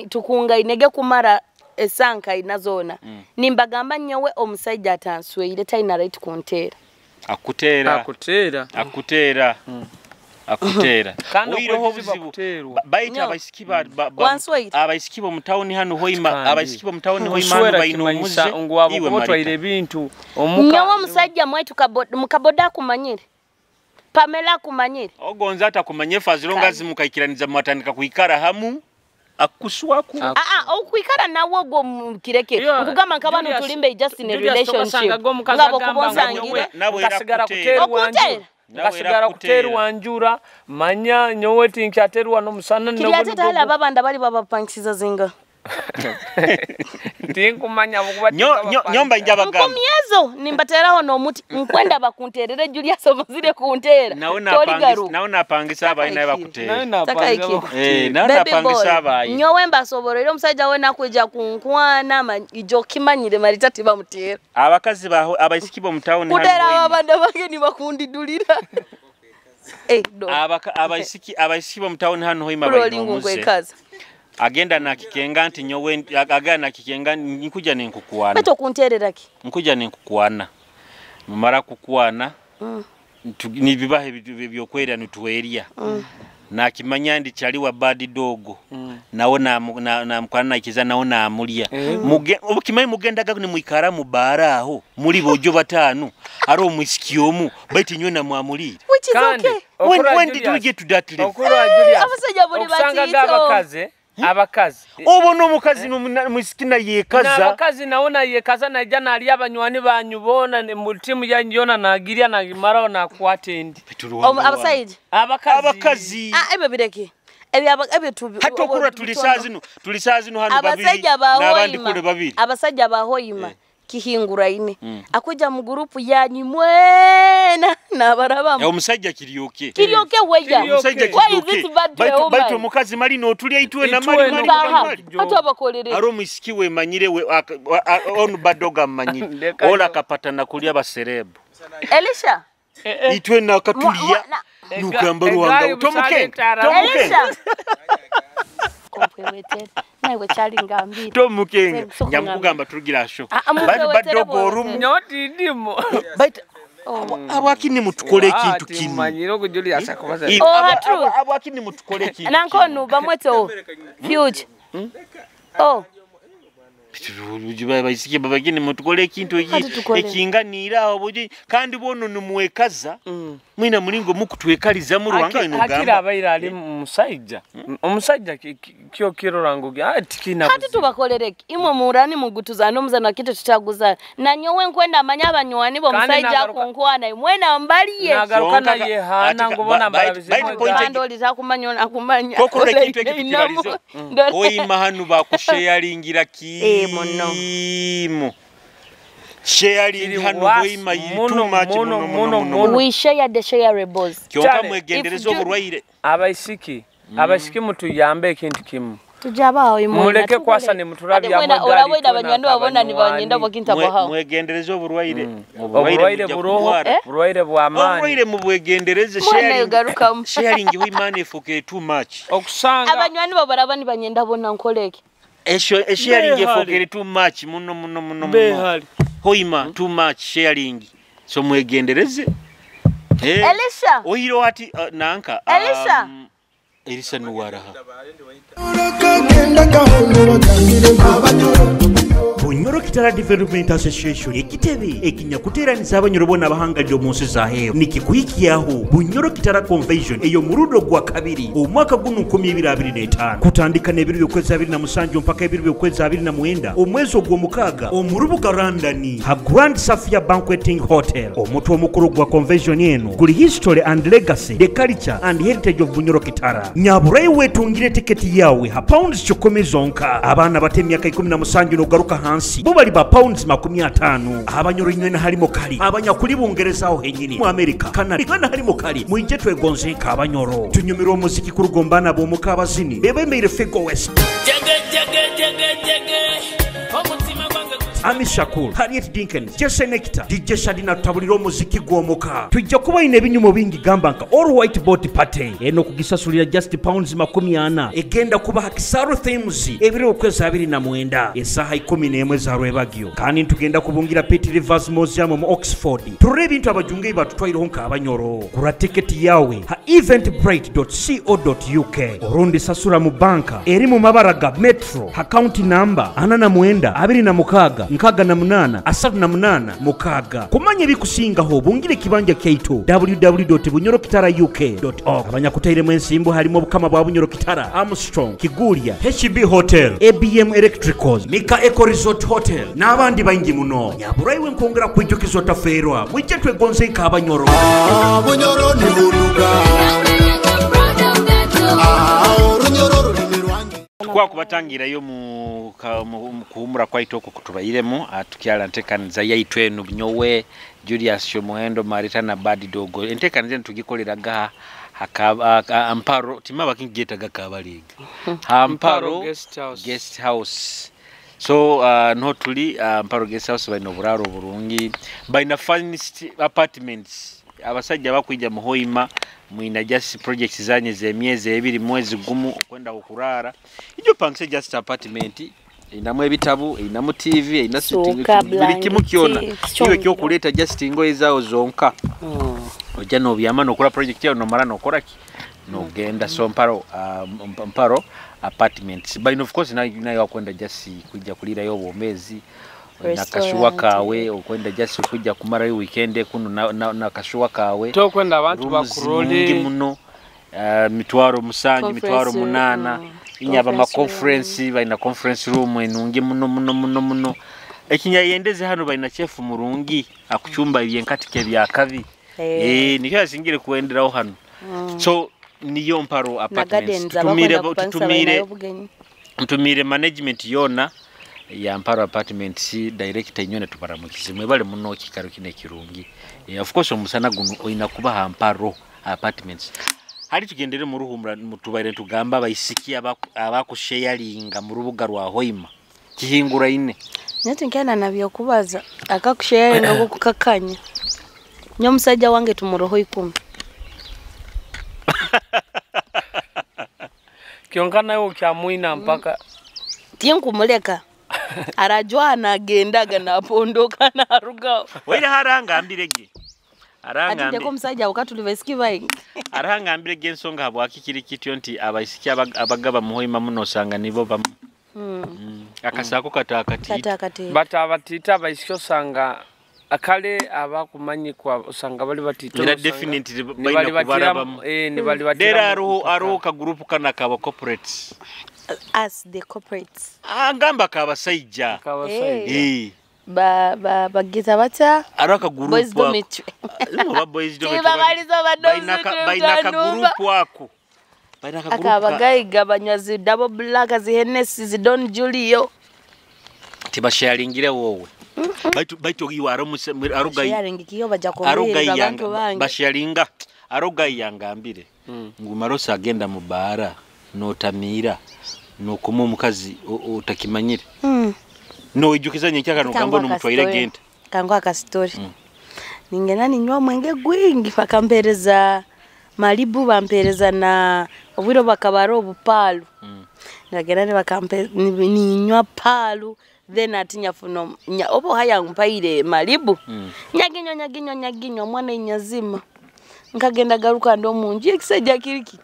tukungainege kumara esanka inazona nimbagamba nyowe omusajja atansweire taina right kuntera akutera akutera akutera oyiroho obuzibu baita abaisiki abaisiki bo mutawuni hano hoima abaisiki bo mutawuni hoima baino omuze iwe Marita ebintu omuka nyowe omusajja mwetu mukaboda kumanyire Pamela kumanyire ogonza atakumanye fazilonga zimukaikiraniza mwatandika kuikara hamu akuswaku okuikara nawo gwo kireke nkugamba nkabanu tulimbe just in a relationship ngabo kubonsangire ngasigara kuterwa kuterwa njura manya nyowe tinkyaterwa n'omusana kiryate tala babanda bali babapankisiza zinga tinkumanya bukuba nyomba njabagamba nkumyezo nimbateraho n'omuti nkwenda bakunterere Julius omazire kuntera nawe napangisa abayi naye bakutera nawe napangisa abayi nyowe mbasoborera omusajja we nakwijja kunkwana ijo kimanyire Marita tibamutera abakazi baho abaisiki bo mutawuni kutera ababanda bange nibakundidulira abaisiki bo mutawuni hano hoima bayinomuze agenda na kikenga nti nyowe agenda na kikenga nkuja nenkukuwana beto kunterera ki nkuja nenkukuwana mara kukuwana nibibahe byokwera nituweria na kimanya ndi chaliwa bad dogo nawo na mukwana ikiza nawo na amulya obukimanyi mugendaga ni muikara mu bara aho muri bojo batanu ari omwisiki omu baitu nywe na mwamulire which is okay when did we get to that level abasajja buli batito abakazi obona omukazi n'omwisiki nayekaza n'abakazi nawo nayekaza najja nalya abanywani banyu boona mu tiimu yanyu yona nagirya nagimaraho nakwata endi abasajja abakazi ebyo bireke ebyo hata okurwa tuli saa zino hano babiri n'abandi kule babiri abasajja bahoima kihinguraine akuja mu gurupu yanyu mwena nabaraba omusajja kiryoke weya omusajja kiryoke baitu omukazi mali n'otulya itwe na mali hata abakolere ari omwisiki we manyire we onu badoga manyire ola kapata kulya baserebu Elisha itwe nakatulya nugamba ruhanga tomukenga Elisha kompwewetera nawe kyali ngambira tomukenga nyamukugamba turugira sho bali badogo orumu nyoti ndimo bait abwakini mutukole ekintu kimu manyiro ku Julius akobaza abwakini mutukole ekintu nankonu bamweto future oh baisiki babagini mutukole ekintu ekinganira aho buji kandi bono nimwekaza mwina mulingo mukutwekaliza mu ruhanga ino gamba hakira abaira ali musajja omusajja kyo kirorango tikina hati tubakolereke imwe murani mugutuzana omuzana kitu tutaguza na nyowe nkwenda amanya abanywani bo musajja kunkwana imwe mbaliye nagaruka naye hana ngubona mbarabize kandi olitakumanya onakumanya kokora ekintu ekitubalizo oyima hanu bakusharingira ki muno sharing hano hoima too much muno we share the shareables kyonka mwegendereza oburwaire abaisiki mutuyambe ekintu kimu Tujabaho imwe. Muleke kwasa ne muturabya amwe. Orabwenda abanywani babona nibanyenda bwakinta bahaho. Mwegendereze oburwaire. Oburwaire buroho, burwaire bwa mani. Oburwaire mubwegendereze sharing. Sharing huimani efuke too much. Okusanga abanywani babaraba nibanyenda bona nkoleke. Esho sharing efuke too much muno muno muno muno. Hoima too much sharing. So mwegendereze. Elisha. Ohiro ati nanka. Elisha. Elisa nuwaraha. Bunyoro Kitara Development Association ekitebe ekinyakuteeraniza abanyoro bona abahangalire omu nsi za heeru nikikuhikiyaho Bunyoro Kitara Convention eyo murudo gwa kabiri omwaka guno 2025 kutandika n'ebiro by'okwezi 27 mpaka ebiro by'okwezi 29 omwezi ogw'omukaaga omu rubuga London ha Grand Safia Banqueting Hotel. Omutwe omukuru gwa convention eno guli History and Legacy, the Culture and Heritage of Bunyoro Kitara. Nyaburai wetungire tiketi yawe ha pounds 10 zonka. Abaana bato emyaka 17 n'ogaruka hansi bo bali ba pounds 50. Abanyoro inywe na harimo kali abanyakuli Bungereza aho henyini mu America, Canada na harimo kali mwije twegonze nka abanyoro tunyumirwa omuziki ku rugombana b'omuka abazini bebemeire Fego West. Ami Shakur, Harriet Dinkins, Jesse Nectar, DJ Shadina tutabulira omuziki gw'omuka. Tujja kuba ine ebinyumo bingi gamba nka All White Boat Party eno kugisasulira just pounds 40. Egenda kuba Hakisaru Themes ebiro okwezi 29 esaha 11 za rwebagyo. Kandi tugenda kubungira Pitt Rivers Museum mu Oxford. Turebe ebintu abajunge batutwaireho nka abanyoro. Gura tiketi yawe ha eventbrite.co.uk orundi sasura mu banka eri mu mabara ga Metro ha county number 49 26 68 38 6. Kumanya ebikusingaho bungire kibanja kyaitu www.bunyorokitarauk.org. Abanyakutairemu ensimbu harimo obukama bwa Bunyoro Kitara, Armstrong, Kiguria, HB Hotel, ABM Electricals, Mika Eco Resort Hotel n'abandi baingi muno. Nyaburaiwe nkongera kwijukiza otaferwa mwije twegonze nka abanyoro. Bunyoro ni buruga. Kwa kubatangirayo mu kuhumura kwaito kutubayiremu tukyala ntekaniza yaitu eno Nyowe Julius Shomuhendo Marita na Badi Dogo entekaniza tugikoleraga Amparo timaba kingiyetaga kabaliga Amparo Guest House. So no tuli Amparo Guest House balina oburaro burungi, balina furnished apartments. Abasajja bakwija mu Hoima mwina just projects zanye zemyezi ebiri mwezi gumu okwenda okurara ijo pangise just apartment inamu ebitabu inamu TV ina sitting buli kimu kyona iwe kyokuleta just ngoye zao zonka. Ojja nobyama nokora project yawe nomara nokora ki nogenda. So Mparo Mparo apartments but of course nayo akwenda just kujja kulirayo obwomezi nakashuwa kawe okwenda just kujja kumara weekend kuno na kashuwa kawe tokwenda abantu bakurole muno mitwaro 7 mitwaro 8 inyaba ma conference balina conference room enungi muno muno muno muno. Ekinyayendeze hano balina chef murungi akuchumba ebyenkatike byakabi nikyo asingire kuenderaho hano. So niyo Mparo apartments tutumire management yona ya Mparo Apartments director inyone tubaramukize mwebale muno kikaro kine kirungi. Of course omusana guno oyina kuba ha Mparo Apartments. Hari tugendere mu ruhumura mutubaire tugamba abaisiki abakusharinga mu rubuga rwa Hoima kihingura ine. Nati nkana nabyo kubaza akakusharinga gukukakanya. Nyo musajja wange tumuroho 10. Kyonkana yo kyamuina mpaka tinkumuleka. Arajwa anagendaga napondoka naruga. Waira harangambirege. Arangambire ko musajja wakati baingi. Arangambirege ensonga habwaki kiri kityo nti abaisiki abagaba mu Hoima muno osanga nibo bamu. Akasako katakati. Bata abatita abaisiki osanga akale abakumanyikwa osanga bali batita. Era definitely balina kubara bamu. Ni bali batira. Dera aruho ka group kana kaba corporates. As the corporates. Angamba kabasajja. Kabasajja. Ba bagita bata. Araka group boys dormitory. Ba boys dormitory. Babaliza ba dormitory. Baina ka group wako. Baina ka group. Akabagaiga banywa double black zi Hennessy zi Don Julio. Tibasharingire wowe. Baitu iwa arugai. Sharing kiyo baja kumbira abantu bange. Basharinga arugai yangambire. Ngumarosa agenda mu bara notamira. Nokoma omukazi otakimanyire. Nowijukiza nyenkyaka nogamba nomutwaire gente. Kangu akasitori. Ningenda ninywa omwenge gwingi bakampereza Malibu, bampereza na obwiro bakabara obupalu. Nagenda nibakampe ninywa palu, then atinya funo obo haya mpaire Malibu. Nyaginyo nyaginyo mwana inyazima. Nkagenda garuka ndo munji ekisajja kiri kiri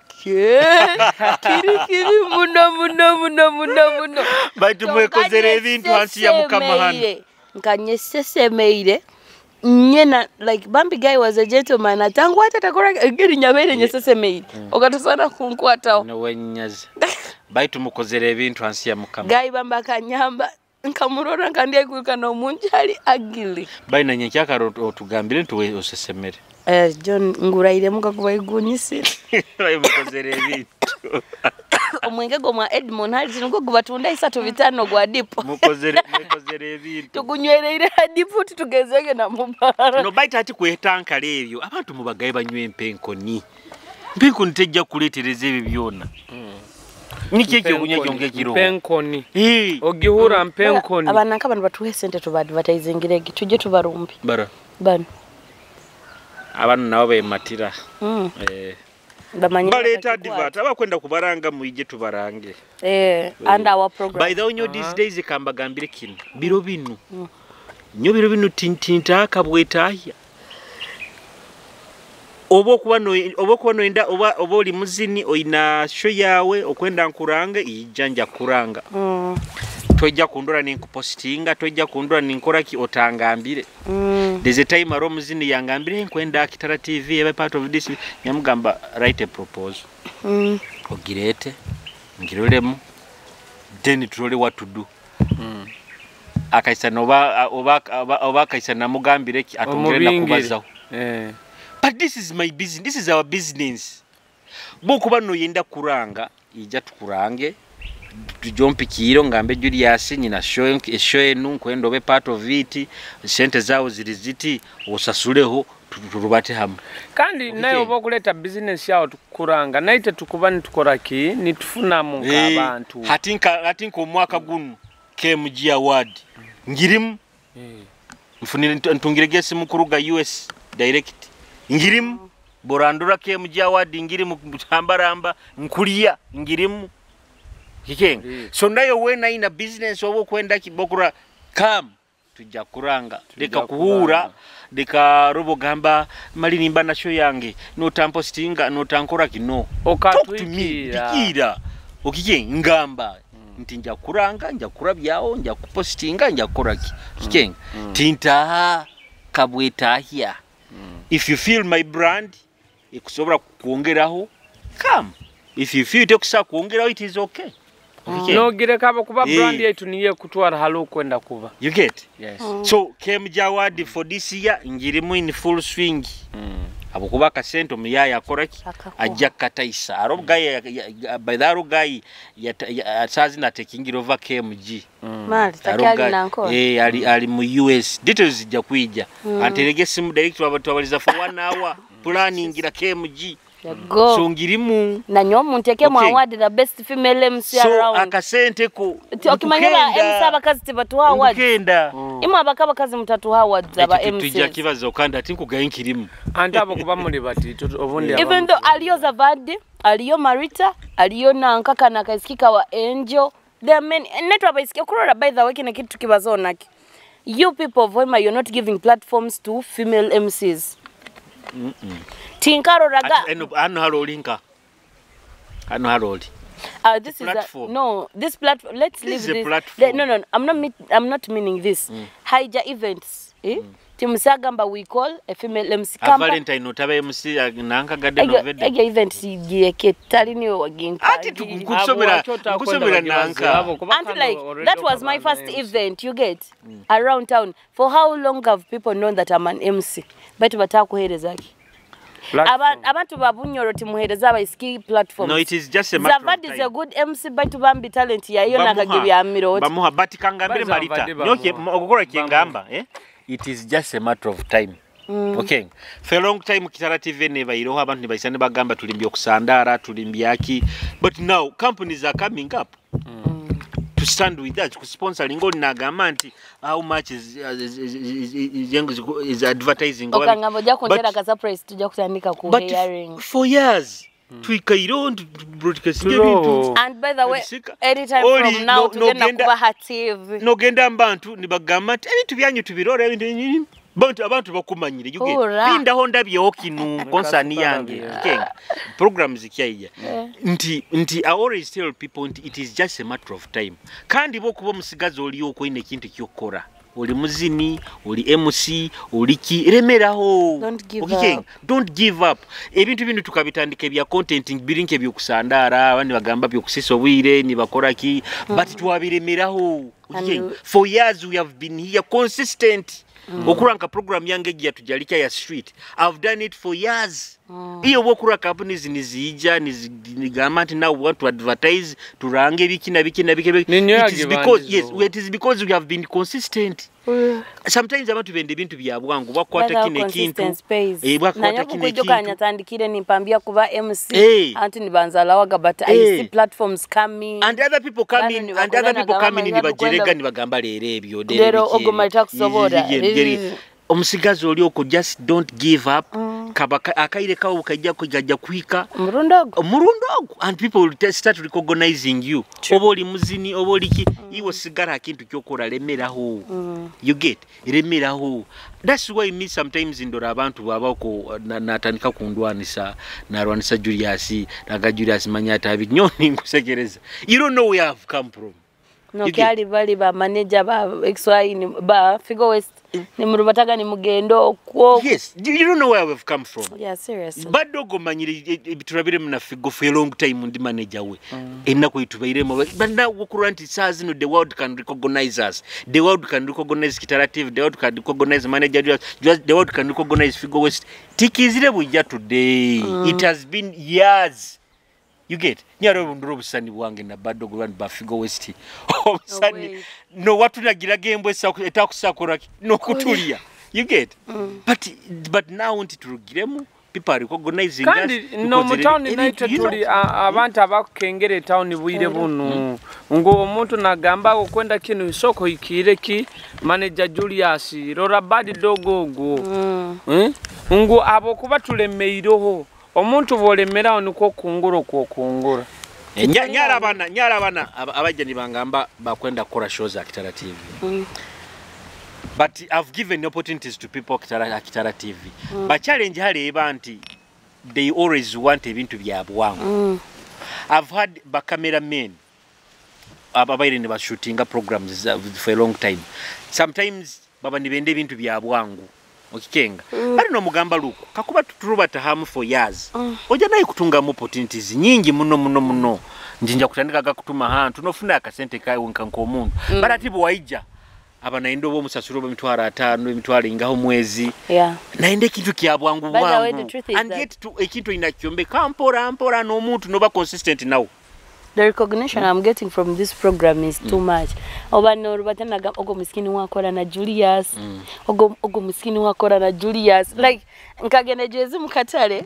kiri muno muno muno muno muno. Baitu mwekozere ebintu hansi ya Mukama hano. Nkanyesesemeire. Nyena like Bambi guy was a gentleman atangu hata takora ngeri nyabere nyesesemeire. Okatusana kunkwata. No wenyaza. Baitu mukozere ebintu hansi ya Mukama. Guy bamba kanyamba nkamurora nkandiye kuruka no munji ali agili. Baina nyenkyaka otugambire nti osesemere. John nguraire muka kubaigunyisira. Mukozere ebintu. Omwenge gwo mwa Edmond hali niko gubatunda 3.5 gwa dipo. Mukozere ebintu. Tukunywereire dipo tutugezege na mubara. No baita ati kwetankala ebyo abantu mubagaye banywe empenkoni. Mpenkoni tejja kuletereza ebyo byona. Niki ekyo kunywa kyonke kiro. Mpenkoni. Ogihura mpenkoni. Abana nk'abantu batuhe sente tuba advertising tujye tubarumbi. Bara. Bano. Abantu nabo bematira. Baleta advert abakwenda kubaranga muije tubarange. And our program. By the way, these days kambagambire kino. Biro binu. Nyo biro binu tintinta kabwetahya. Oba okuba noenda oba oli muzini oina show yawe okwenda nkuranga ijanja kuranga. Tojja kundora ninkupostinga, tojja kundora ninkora ki otangambire. There's a time aro muzini yangambire nkwenda Kitara TV ebe part of this nyamugamba write a proposal. Ogirete ngirolemu then turole what to do. Akaisa noba oba akaisa namugambire ki atongere nakubazaho. But this is my business. This is our business. Bokuba no yenda kuranga ija tukurange. Tujompikiro ngambe Julius nyina show enu nkwenda obe part of it sente zawo ziri ziti osasuleho turubate hamwe. Kandi nayo oba okuleta business yawo tukuranga naite tukuba nitukora ki nitufunamu nk'abantu. Hatinka omwaka guno KMG award ngirimu. Mfunire ntungire gesi mukuruga US direct ngirimu. Borandura KMG award ngirimu tambaramba nkulia ngirimu. Kikenga. So nayo wena ina business obo kwenda kibokura come tujja kuranga leka kuhura leka robo gamba mali nimba na show yange no tampostinga no tankora kino okatwikira okike ngamba nti nja kuranga nja kurabyawo nja kupostinga nja koraki kikenga tinta kabwetahya. If you feel my brand ikusobora kuongeraho come. If you feel tekusa kuongeraho it is okay. No gireka kuba brand yetu niye kutwara halo kwenda kuba. You get? Yes. So KMG award for this year ngirimu in full swing. Abokuba kasento muyaya akoraki ajja kataisa. Aro guy by that guy sazi na taking over KMG. Mali takyali nanko. Ali mu US. Details zijja kuija. Anterege simu direct twabaliza for 1 hour planning la KMG. Go. So ngirimu na nyomu nteke mu award the best female MC so, around. So akasente ko okimanyira MC abakazi tibatuha award. Nkenda. Imwe abakazi mutatuha awards aba MC. Tujja kibazo kandi ati nkugaye nkirimu. Ante abo kuba muri bati obundi aba. Even though aliyo Zavadi, aliyo Marita, aliyo Nankaka na kaisikika wa Angel, there are many netwa abaisiki kurora by the way kina kitu kibazo naki. You people of Hoima, you're not giving platforms to female MCs. Tinkaro raga. Ano halolinka. Ano haloli. This is a, no, this platform. Let's this leave this. Platform. No, I'm not meaning this. Hija events. Eh? Timusagamba we call a female MC. A Valentine otaba MC nanka garden of Eden. Ega event yeke talini waginka. Ati tukusomera kusomera nanka. And like that was my first event you get around town. For how long have people known that I'm an MC? But batakuhereza ki? Abantu babunyoro timuhereza abaisiki platforms. No, it is just a matter Zavadi of time. is a good MC but bambi talent ya iyo nakagibya miroti. Bamuha but kangambire Marita. Nyoke okukora kingamba eh? It is just a matter of time. Okay, for a long time Kitara TV nebaireho, abantu nibaisa nibagamba tulimbya okusandara, tulimbyaki, but now companies are coming up to stand with us, kusponsoring. Oli nagamba nti how much is advertising. Okangamba ojja kuntera ka surprise, tujja kutandika ku But hearing. for years twikaireho broadcasting ebintu. And by the way, Ebisika. anytime Oli, from now tugenda kuba ha TV. Nogenda mbantu nibagamba nti ebintu byanyu tubirora, ebintu bantu abantu bakumanyire. You get Hurra. Lindaho ndabyeho kinu concern yange. Kenga programs zikyayija nti I always tell people nti it is just a matter of time. Kandi bo kuba omusigazi oli okwine ekintu kyokora, oli muzini, oli MC, oli ki, remeraho. Don't give Okay, up. Don't give up. Ebintu bino tukabitandika ebya content birinke ebyokusandara, abandi bagamba byokusisa obwire nibakora ki, but twabiremeraho. Okay. And For years we have been here consistent. Okuranka program yange egi yatujalika ya street, I've done it for years. Iyo bwokura companies niziija nigamba nti now we want to advertise, turange biki na biki na biki na biki. Ninyo It is yagibandiza because, yes, obu. it is because we have been consistent. Sometimes abantu benda ebintu bya bwangu, bakwata kino ekintu. Bakwata Naye kino okujjuka ekintu. Nyatandikire nimpambya kuba MC, anti nibanzalawaga, but I see platforms coming. And other people come Bano in, ni and other bakolana people gamba come in nga nibajerega, tukwenda- nibagamba leero ebyo, Leero biki ogwo malita kusobola. Omusigazi oli okwo, just don't give up. Kaba akaire kawo kajja kajja kuhika. Omurundi ogwo. Omurundi ogwo, and people will start recognizing you. Oba oli muzini, oba oli ki, iwe sigala akintu kyokora, lemeraho. You get remeraho. That's why me sometimes ndora abantu babako natandika kundwanisa, narwanisa Julius, naga Julius manya atabi nyoni nkusekereza. You don't know where I've come from. No, You get- kyali bali ba manager ba XY ni ba Figo West ni murubataga ni mugendo okwo. Yes, you don't know where we've come from. Yeah, seriously. Badde ogomanyire turabiremu na Figo for a long time, ndi manager we ennaku etubairemu, but now okulwa nti saa zino the world can recognize us, the world can recognize Kitara TV, the world can recognize manager Julius, the world can recognize Figo West. Tikizire bujja today. It has been years. You get nyaro nduro obusani bwange na badde ogolwa ba Figo West obusani. Wait. No watunagiraga embwa etakusakura n'okutulya. You get but now nti tulugiremu, people are recognizing us Kandi because no mu tawuni naitwe you know, tuli abantu abakukengera etawuni bwire buno ng'omuntu nagamba okwenda kino isoko ikire ki manager Julius rora bad dog ogwo. Ngu abo kuba tulemeireho omuntu bw'olemeraho nikwo kungura okwokungura. Nyara abana abajja nibangamba bakwenda kukora shows za Kitara TV. But I've given opportunities to people Kitara TV. But challenge hali eba nti they always want ebintu bya bwangu. I've had ba cameramen ababaire ne bashootinga programs for a long time. Sometimes baba nibende ebintu bya bwangu. Okikenga. Bali no mugamba luku kakuba tuturuba tahamu for years. Ojja naye kutungamu opportunities nyingi muno muno muno. Njinja kutandika gakutuma hantu nofuna akasente kawe nka nk'omuntu. But ati bwaija aba naende oba omusasula oba 50,000 emitwalo ingaho mwezi. Naende ekintu kya bwangu By the way, bwangu. the truth is And that yet ekintu inakyombeka mpora mpora n'omuntu noba consistent nawo. The recognition I'm getting from this program is too much. Oba norubatanaga ogo miskini wakora na Julius. Ogo miskini wakora na Julius. Like nkagenda jezi mukatale.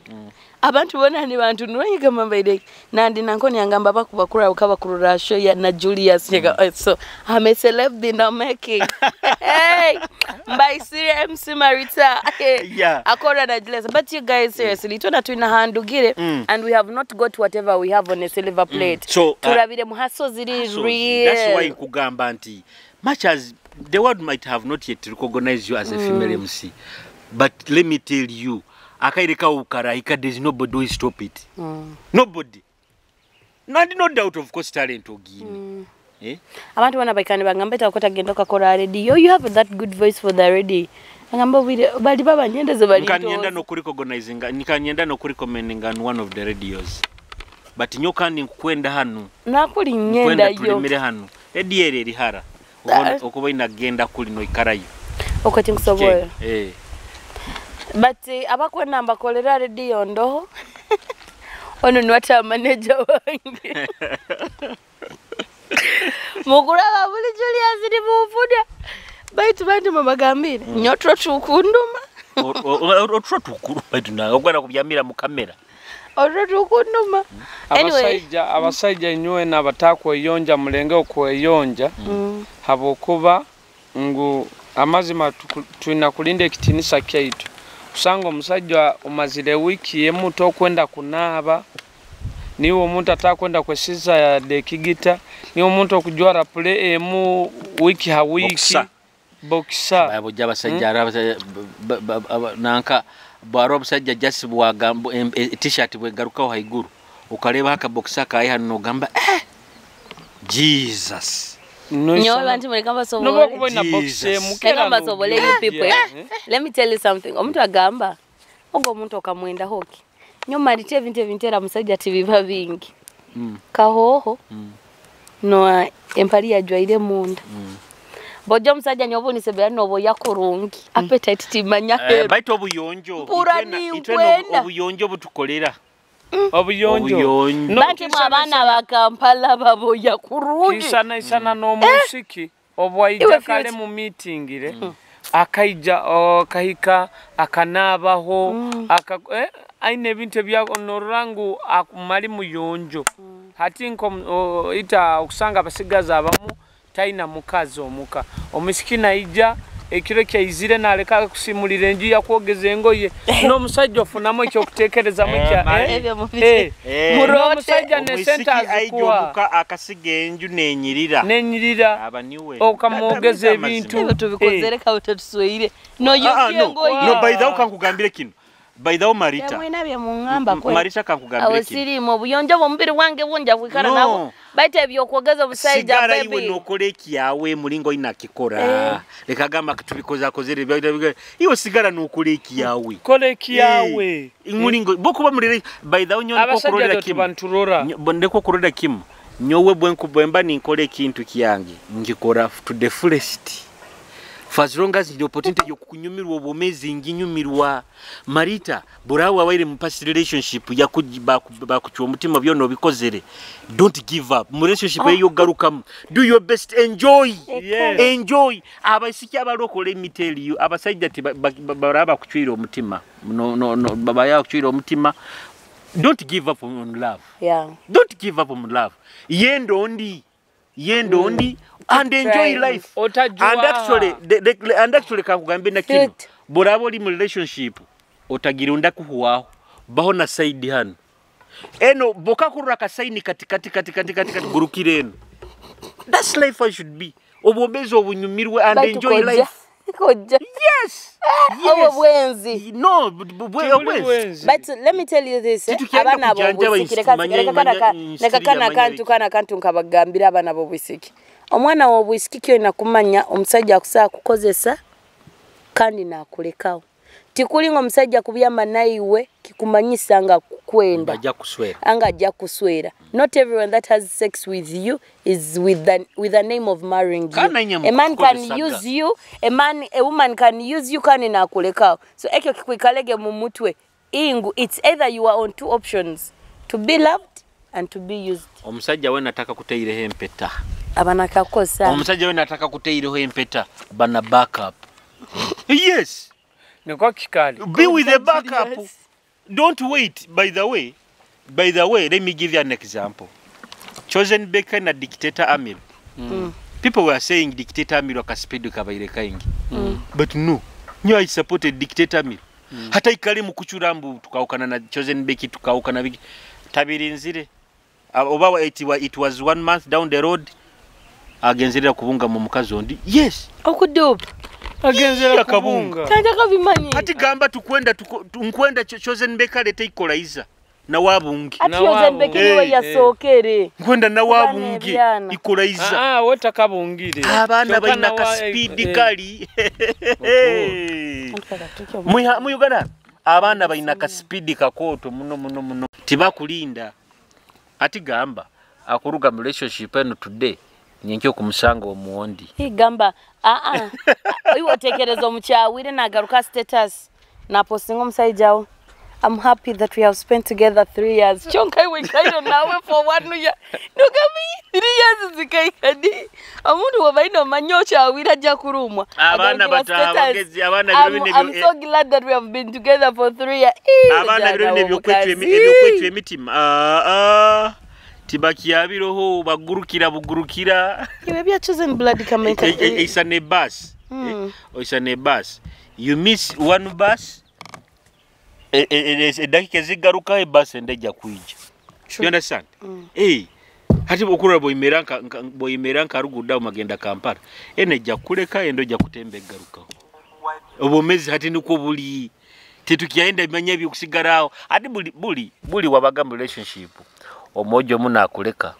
Abantu bona ni bantu nuranyigamba mbaire nandi nankoni yangamba bakubakura ukabakurura show ya na Julius. So I'm a celeb in the making. Hey, mbaisire MC Marita. Akora na Julius. But you guys seriously tuna tuina handugire and we have not got whatever we have on a silver plate. So, turabire muhaso ziri real. That's why nkugamba nti much as the world might have not yet recognized you as a female MC, but let me tell you, akaire kawo karahika, there's nobody who stop it. Nobody. And no doubt of course talent ogini. Abantu bana baikani bagamba ita genda okakora radio. You have that good voice for the radio. Ngamba bali baba nyendeze bali. Nkanyenda no kurecognizinga, nkanyenda no kurecommendinga on one of the radios. But nyo kandi nkukwenda hano. Nakuli ngenda yo. Tulimire hano. Radio eri hara. Okuba inagenda kuli no ikarayo. Okati nkusobola. But abakwenda mbakolera radio ndoho. Ono ni wata manager wange. Mukuraba buli Julius ni muvuda. Baitu bantu mabagambire. Nyotro tukunduma. Oturo tukuru baitu nawe ogwara kubyamira mu kamera. Oturo tukunuma. Anyway, abasajja inywe n'abatakweyonja mulenge okweyonja habwokuba ngu amazima tulina kulinda ekitinisa kyaitu. Kusanga omusajja omazire wiki emu tokwenda kunaaba, niwe omuntu atakwenda kwesiza yadde ekigita, niwe omuntu okujwara pule emu wiki ha wiki. Boxer. Babo abasajja nanka bwaro obusajja just bwagamba t-shirt bwegarukaho haiguru ukareba haka boxer kayi hano nogamba Jesus. Nyowe bantu mulekamba sobole. You people. Let me tell you something. Omuntu agamba ogo omuntu okamwenda hoki. Nyuma alite ebintu ebintera musajja tibiba bingi. Kahoho. No empali yajwaire munda. Bojo musajja nyobo nisebera nobo yakurungi. Appetite timanya. Baito obuyonjo. Itwe obuyonjo butukolera. Obuyonjo. Bantu abaana ba Kampala baboya kurungi. Kisana isana n'omusiki obwaija kale mu meeting akaija kahika akanabaho aine ebintu ebya norangu akumali muyonjo. Hati nko ita okusanga abasigaza abamu taina mukazi omuka. Omusiki naija ekiro kyaizire naleka kusimulira enju yakwogeza engoye n'omusajja ofunamu ekyokuteekereza mukya omusajja ne sente azikuwa akasiga enju nenyirira abaniwe okamwogeza ebintu tubikozere kawe tetusweire no yogye engoye no by the way kankugambire kino by the way Marita mwena bye mungamba kwe Marita kankugambire kino awosirimu obuyonjo bw'omubiri wange bunja kwikara nabo baita ebyokwogeza obusajja baby sigara iwe nokole ekiyawe mulingo inakikora leka gamba tubikoza kozere iwe sigara nokole ekiyawe kole ekiyawe mulingo bokuba mulire by the way nyo nkokurolera kimu ndeko kurolera kimu nyowe bwenkubwemba ninkole ekintu kiyange ngikora to the fullest. For as long as the opportunity yokunyumirwa obomezi nginyumirwa. Marita burawa waire mu past relationship yakubakuchwa omutima byona obikozere. Don't give up mu relationship eyo garukamu. Do your best, enjoy. Yes. Enjoy. Abaisiki abalokole let me tell you abasajja baraba kuchwira omutima no baba ya kuchwira omutima. Don't give up on love. Yeah. Don't give up on love. Yendo ndi and enjoy life. And actually and actually kankugambe na kino borabo oli mu relationship otagira unda kuhuwaho baho na side hano eno boka kurura kasaini kati kati kati kati kati gurukire eno. That's life I should be. Obwomezo obunyumirwe and enjoy life. Koja. Yes. Yes. Obwenzi. No, obwenzi. But let me tell you this. Abana b'obwisiki leka kana kantu kana kantu nkabagambira abana b'obwisiki. Omwana w'obwisiki kyo nakumanya omusajja akusaa kukozesa kandi nakulekawo. Tikuli ng'omusajja kubyama naiwe kikumanyisa nga kukwenda. Ajja kuswera. Anga ajja kuswera. Not everyone that has sex with you is with the name of marrying you. A man can use you, a woman can use you kandi nakulekawo. So ekyo kikwikalege mu mutwe. Ingu, it's either you are on two options, to be loved and to be used. Omusajja we nataka kuteireho empeta. Abana kakosa. Omusajja we nataka kuteireho empeta bana backup. Yes. Niko kikali. Be with the backup. Don't wait. By the way, let me give you an example. Chosen Baker na Dictator Amir. People were saying Dictator Amir wakaspeed kabaire kaingi. But no. Nyo I supported Dictator Amir. Hata ikale mukuchura mbu tukaukana na Chosen Baker tukaukana biki. Tabirinzire. Oba it was 1 month down the road. Agenzerera kubunga mu mukazi ondi. Yes. Okudupa. Agenzera kabunga. Tandaka bimanyi. Ati gamba tukwenda nkwenda Chosen Baker lete ikolaiza na wabungi. Ati Chosen Baker niwe yasokere. Nkwenda na wabungi ikolaiza. Ah, weta kabungire. Abana balina ka speed kali. Mu Uganda abana balina ka speed kakoto muno muno muno. Tibakulinda. Ati gamba akuruga mu relationship eno today. Nyenkyo kumusanga omuondi. Higamba iwe otekereza omukyawire nagaruka status na postinga omusajja wo. I'm happy that we have spent together 3 years. Kyonka iwe kairo nawe for 1 year. Nogami 3 years zikaikadi. Omuntu wabaino manyocha awira ajja kurumwa. Abaana batabagezi abaana biro I'm so glad that we have been together for 3 years. Abaana biro ebyokwetwa emitima. Tibakyabiroho bagurukira bugurukira. You maybe are choosing blood comment. It's an bus. It's an bus. You miss one bus. Edakika zigaruka ebus endejja kuija. You understand? Hati okura boyimera nka ruguda magenda Kampala. Enejja kuleka endojja kutembe garuka. Obomezi hati niko buli tetukiyaenda bimanya byokusigarawo. Hati buli wabaga relationship. Omojo muna akuleka.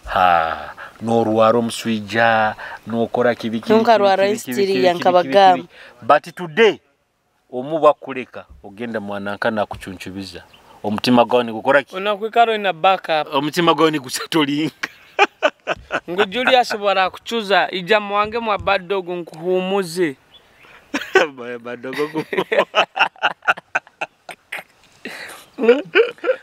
Ha, norwaro omuswija, nokora kibi. Nkarwara istiri yankabagamba. But today omuba kuleka ogenda mwananka nakuchunchubiza. Omutima gwawe nikukora ki? Unakwikaro ina backup. Omutima gwawe nikusetolinga. Ngu Julius bwara kuchuza ija mwange mwa badogo nkuhumuze. Badogo ku.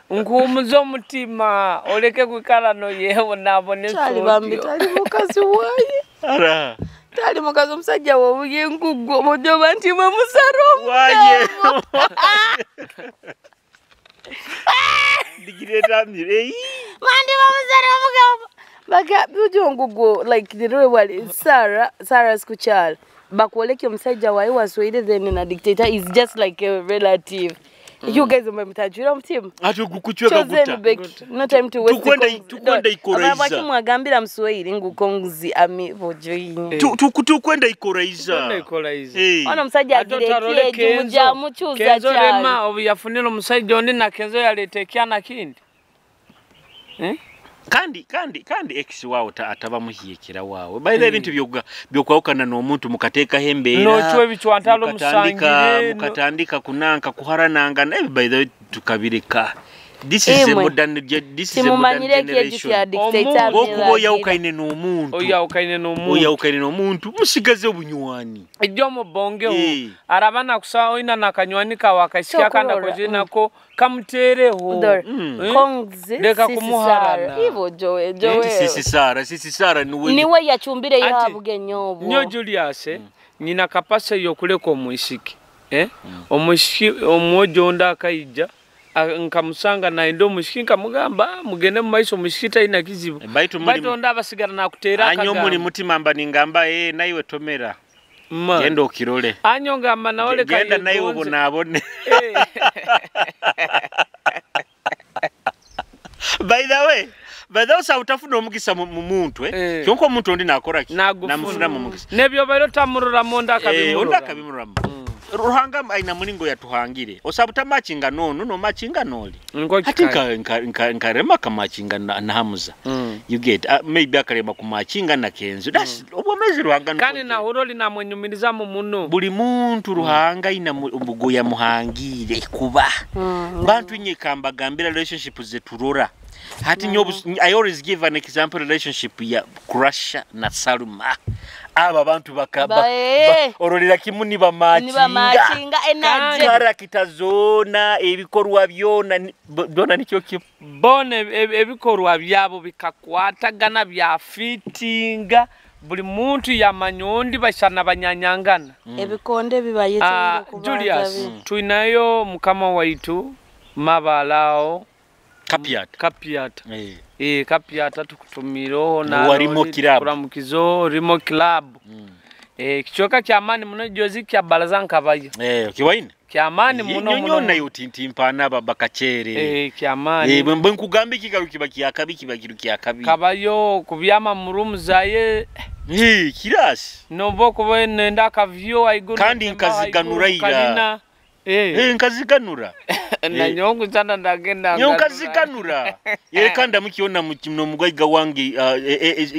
Nkuhumuze omutima oleke kwikara no yewe nabone. Tali bambi tali mukazi waye. Ara. Tali mukazi omusajja wobuye nkugwo mojoba nti mwe musaro. Waye. Digireta mire. Mandi bamusaro mugamba. Baga bujo ngugo like the royal Sarah's kuchal. Bakwoleke omusajja waye waswahili then na dictator is just like a relative. You guys mtajura mtimu. Ati gukuchweka guta. No time to waste. Tukwenda ikoraiza. Abaki mwagambira mswahili ngukonzi ami bojoyi. Tukwenda ikoraiza. Tukwenda ikoraiza. Ono musajja agirekie jumuja muchuza Kenzo rema obuyafunira omusajja ondi na Kenzo yaleta ekyana kindi. Kandi ex wawe ataba muhiyekera wawe. By the ebintu byokwawukana n'omuntu mukateeka hembeera. Nochwe ebichwantalo musangire. Mukatandika kunanka kuharananga naye by the tukabireka. This is a modern generation. Okuba oyawukaine n'omuntu. Oyawukaine n'omuntu musigaze obunywani. Ejjo mubongeho. Arabana kusawa oyina nakanywani kawe akasya kanda kozinako kamuteereho. Kongzi leka kumuharana. Ibo Joe. Sisi Sara niwe yachumbire yabugenyo obwo. Nyo Julius nyina kapasa yokuleka omwisiki. Omwisiki omwojo onda akaija. Nkamusanga naende omushiki nkamugamba mugende mu maiso omushiki talina kizibu. Baitu onda abasigara nakuteera akagamba. Anyo muli mutima mba ningamba naiwe tomera. Genda okirole. Anyo ngamba naole kaye. Genda naiwe obonaabone. By the way, utafuna omukisa mu muntu kyonka omuntu ondi nakora ki? Namufuna mu mukisa. Nebyo bairo tamurora monda akabimurora. Onda akabimurora. Ruhanga aina mulingo yatuhangire. Osabuta machinga nono no machinga noli. Hati nkarema kamachinga na Hamuza. You get maybe akarema kumachinga na Kenzo. That's obwomezi Ruhanga. Kandi na huroli na mwenyumiriza mu muno. Buli muntu Ruhanga ina obugoya muhangire kuba. Bantu nyekamba gambira relationship zeturora. Hati nyobu I always give an example relationship ya Crusher na Saluma. Aba bantu orolera kimu nibamachinga energy karakita zona ebikorwa byona byona nikyo bona ebikorwa byabo bikakwatagana bya fitinga buli muntu yamanyondi bashana banyanyangana ebikonde bibayete Julius tuinayo mukama waitu mabalao Kapiata. Kapiata tukutumiroho na warimo club. Kuramukizo Rimo Club. Kichoka kya amani muno jozi kya balaza nkabayo. Kiwaine. Kya amani muno muno. Nyona yotintimpana baba kachere. Kya amani. Bwe nkugamba kigaru kiba kyakabi kiba kiru kyakabi. Kabayo kubyama mu room zaye. Kirasi. Nobo kuba nenda akavyo aiguru. Kandi nkaziganura ira. Nkaziganura. Na nyongu sana ndagenda. Nyongu nkaziganura. Yere kanda mukiona no mugaiga wange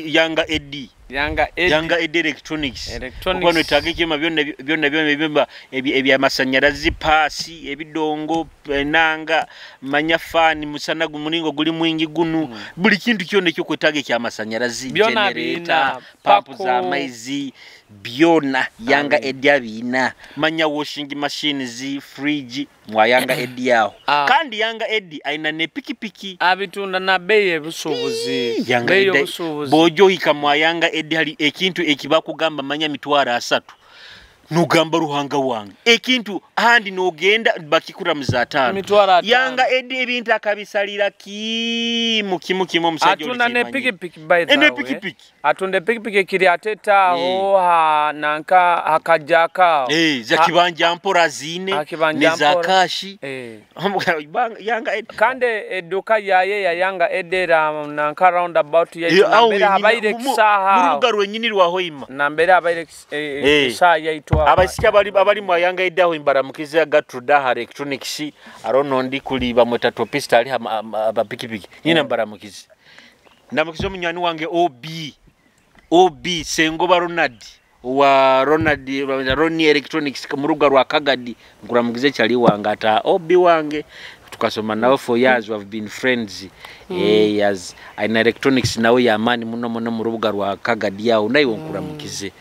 yanga Eddie. Yanga Edi. Yanga Edi Electronics. Electronics. Okuba noetaaga ekyuma byonna byonna byonna ebyuma ebyamasanyalazi, paasi, ebidongo, enanga, manya faani, musana mulingo guli mwingi gunu, buli kintu kyonna ekyokwetaaga ekyamasanyalazi, Byonna generator, biina, pampu pako. z'amaizi, byonna Yanga Edi abiina. Manya washing machines, fridge, mwa Yanga Edi aho. Kandi Yanga Edi aina ne pikipiki. Abitunda na bei ebusuubuzi. Yanga Bei Edi obusuubuzi. Bw'ojoyika mwa Yanga Edi hali ekintu ekibakugamba manya mitwaro 3. Nugamba ruhanga wange. Ekintu ahandi nogenda bakikura mu 5. Mitwaro 5. Yanga Edi ebintu akabisalira kimu kimu kimu omusajja Atunda ne olikimanyi. pikipiki by the Ne way. pikipiki. Atunda pikipiki kiri ateta aho ha nanka hakajaka. Za kibanja mpora zine Hakibanja ne za mpora. kashi. Yanga Edi. Kandi edduka yaye ya Yanga Edi era nanka roundabout ya nambere habaire kisaha. Murubuga rwenyini rwa Hoima. Nambere habaire kisaha yaitwa. Abaisiki abali mu Yanga Edi aho imbaramukiza Gatruda Electronics arono ndi kuli bamweta topista ali abapikipiki. Nyina mbaramukiza. Ndamukiza omunywani wange OB Sengoba Ronald wa Ronald Roni Electronics mu rubuga rwa Kagadi nkuramukize kyali wange ata OB wange tukasoma nawe for years, we have been friends. Years aina electronics nawe yamani muno muno mu rubuga rwa Kagadi yawo naye nkuramukize.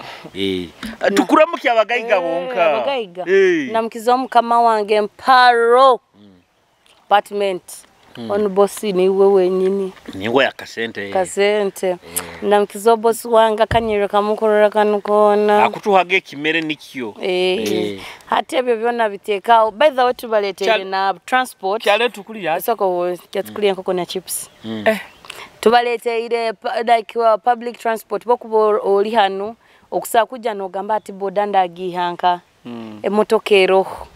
Tukuramuki abagaiga bonka. Abagaiga. Ndamukiza omukama wange Mparo apartment. Ono bosi niwe wenyini. Niwe akasente. Kasente. Ndamukiza bosi wange akanyereka kamukorera kanukona. Akutuhaga ekimere nikyo. Hati ebyo byonna biteekaawo. By the way tubaleeteire na transport. Kyale tukulya. Soko kyatukulya enkoko na chips. Tubaleeteire like public transport bokuba oli hano okusaa kujja n'ogamba ati boda ndagihanka. Emotoka eroho.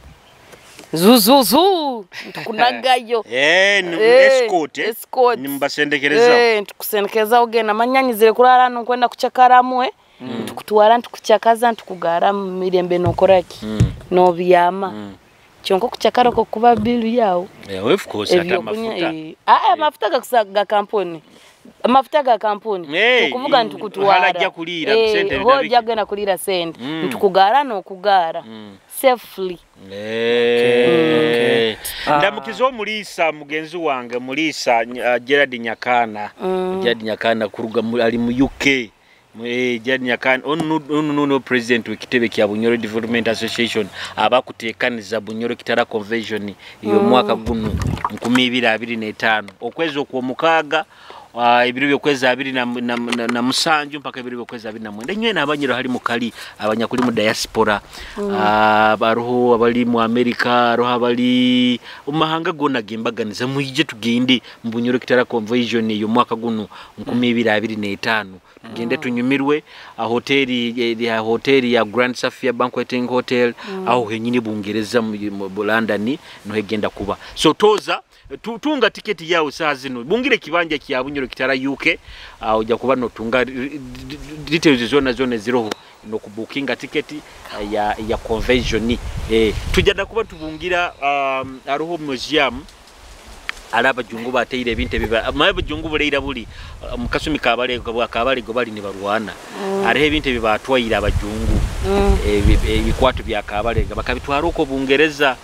Zuzuzu ntukunagayo. Escort. Escort. Nimbasendekereza. Ntukusendekereza ogenda manyanyizire kurara nkwenda kuchakaramu ntukutwara ntukuchakaza ntukugara mu mirembe nokoraki. Nobyama. Kyonko kuchakara ko kuba bill yawo. Of course ata mafuta. Amafuta ga kampuni. Amafuta ga kampuni. Okuvuga ntukutwara. Halajja kulira sente. Hojja genda kulira sente. Ntukugara nokugara. Safely. Ndamukiza omulisa mugenzi wange mulisa Gerard Nyakana. Gerard Nyakana kuruga ali mu UK. Gerard Nyakana ono president w'ekitebe kya Bunyoro Development Association abakuteekaniza Bunyoro Kitara Convention iyo mwaka guno 2025 okwezi okw'omukaaga ebiro by'okwezi 27 mpaka ebiro by'okwezi 29. Nywe n'abanyiro hali mukali abanyakuli mu diaspora, baruho abali mu America, aroho abali mu mahanga gona gembaganiza muyije tugende mu Bunyoro Kitara Convention iyo mwaka guno 2025. Tugende tunyumirwe hoteli ya Grand Safia Banqueting Hotel aho henyini Bungereza mu London no hegenda kuba. So toza tunga tiketi yao saa zino bungire kibanja kya Bunyoro Kitara UK ojja kuba notunga details zona zona ziroho no kubukinga tiketi ya convention. Tujja kuba tubungira aroho museum alaba jungu bateire ebintu ebiba maye jungu buleira buli mukasumi kabale kabale go bali ni barwana arehe ebintu ebibatwaira abajungu ebikwato bya kabale bakabitwara uko Bungereza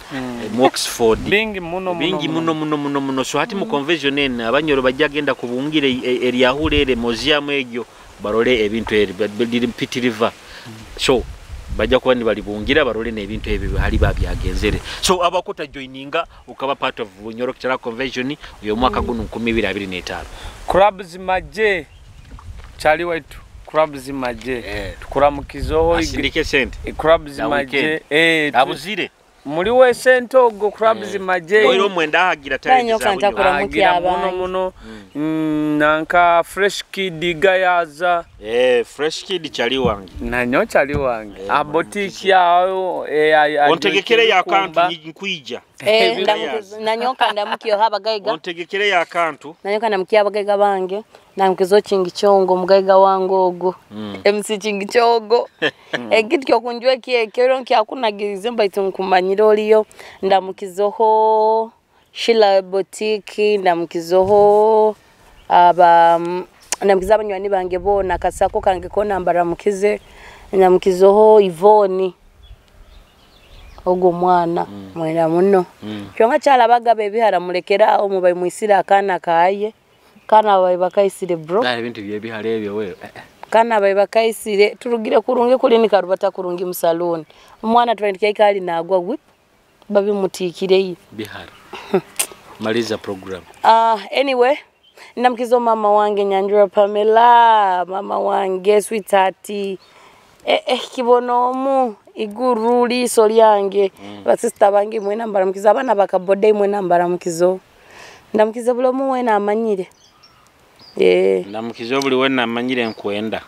mu Oxford bingi muno bingi muno muno muno muno. So hati mu convention ene abanyoro bajja genda kubungire eryahulere museum egyo barole ebintu eri Pit River. So bajja kuba nibalibungira barole n'ebintu ebyo hali babyagenzere. So abakota joininga ukaba part of Bunyoro Kitara Convention uyo mwaka guno 2025. Crabs maje chali wetu Crabs maje tukuramukizoho asindike sente Crabs maje abuzire muri we sente ogo Crabs maje oyo mwenda hagira talent za muno muno nanka Fresh Kid gayaza Fresh Kid chali wange nanyo chali wange abotiki yawo ontegekere ya kantu nkuija nanyoka ndamukiyo abagaiga ontegekere ya kantu nanyoka ndamukiyo abagaiga bange namkizo chingi chongo mugaiga wangu ogo MC chingi chongo ekintu kyokunjwa kiekero nkyakunagirize mbaitu nkumanyira oliyo ndamukizoho Shila Boutique ndamukizoho aba Ndamukize abanywani bange boona, kasako kange koona mbaramukize. Ndamukizeho Ivoni ogwo mwana mwenda muno. Kyonka kyalabagaba ebihara mulekera aho mubaye mwisire akaana kaye. Kana babaye bakaisire bro. Ebintu byebihara ebyo we. Kana babaye bakaisire turugire kurungi kulini karubata kurungi mu salon. Omwana twandika ikali nagwa whip babimutikireyo. Bihara. Maliza program. Anyway, ndamukizo mama wange Nyanjura Pamela, mama wange sweetheart. Kibono omu iguru liso lyange. Basista bange mwena mbaramukiza, abana bakabode mwena mbaramukizo. Ndamukiza buli omu wena amanyire. Ndamukiza buli wena amanyire nkwenda.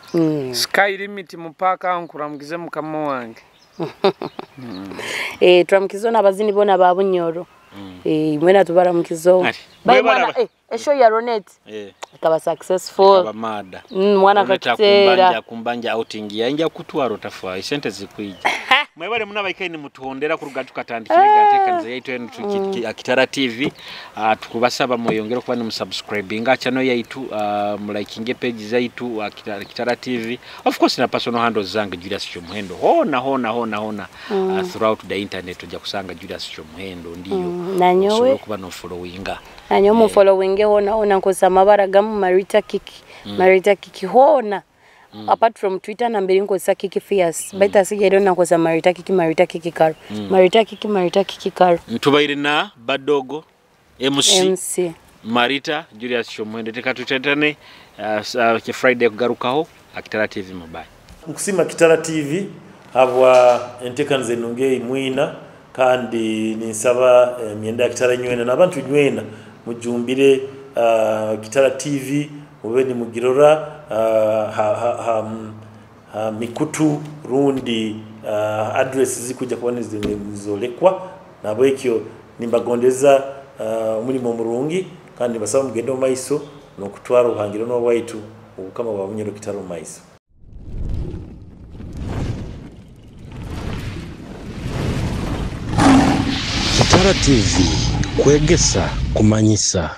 Sky limit mupaka nkuramukize mukama wange. Turamukizo n'abazini bona ba Bunyoro. Mwena tubaramukizo. Bye mwana, esho ya Ronet. Ikaba successful. Ikaba mada. Mwana kakitera. Kumbanja outing yanja kutwaro tafa sente zikwija. Mwebale munabaikaini mutuhondera kuruga tukatandikire gatekaniza yaitu enu Kitara TV. Tukubasaba mweyongere kuba ni musubscribinga channel yaitu, mulikinge page zaitu Kitara TV. Of course na personal handles zange Julius Kyomuhendo. Hona hona hona hona throughout the internet ojja kusanga Julius Kyomuhendo ndiyo. Nanyowe kuba no followinga. Nanyowe mu followinge hona hona nkosa amabara gamu Marita Kiki. Marita Kiki hona. Apart from Twitter na mbere nkosa Kiki Fierce. Baita sigere na nkosa Marita Kiki, Marita Kiki Karo. Marita Kiki, Marita Kiki Karo. Ntubaire na Badogo MC Marita Julius Kyomuhendo. Teka tutetane Friday kugarukaho Kitara TV mobile. Nkusima Kitara TV habwa entekaniza enunge mwina kandi ninsaba myenda ya Kitara nywena n'abantu nywena mujumbire Kitara TV mube ni mugirora ha mikutu rundi address zikuja kuba nizolekwa nabo ekyo nimbagondeza omulimo murungi kandi basaba mugende mu maiso n'okutwara obuhangiro n'obwaitu obukama bwa Bunyoro Kitara mu maiso. Kitara TV kwegesa kumanyisa.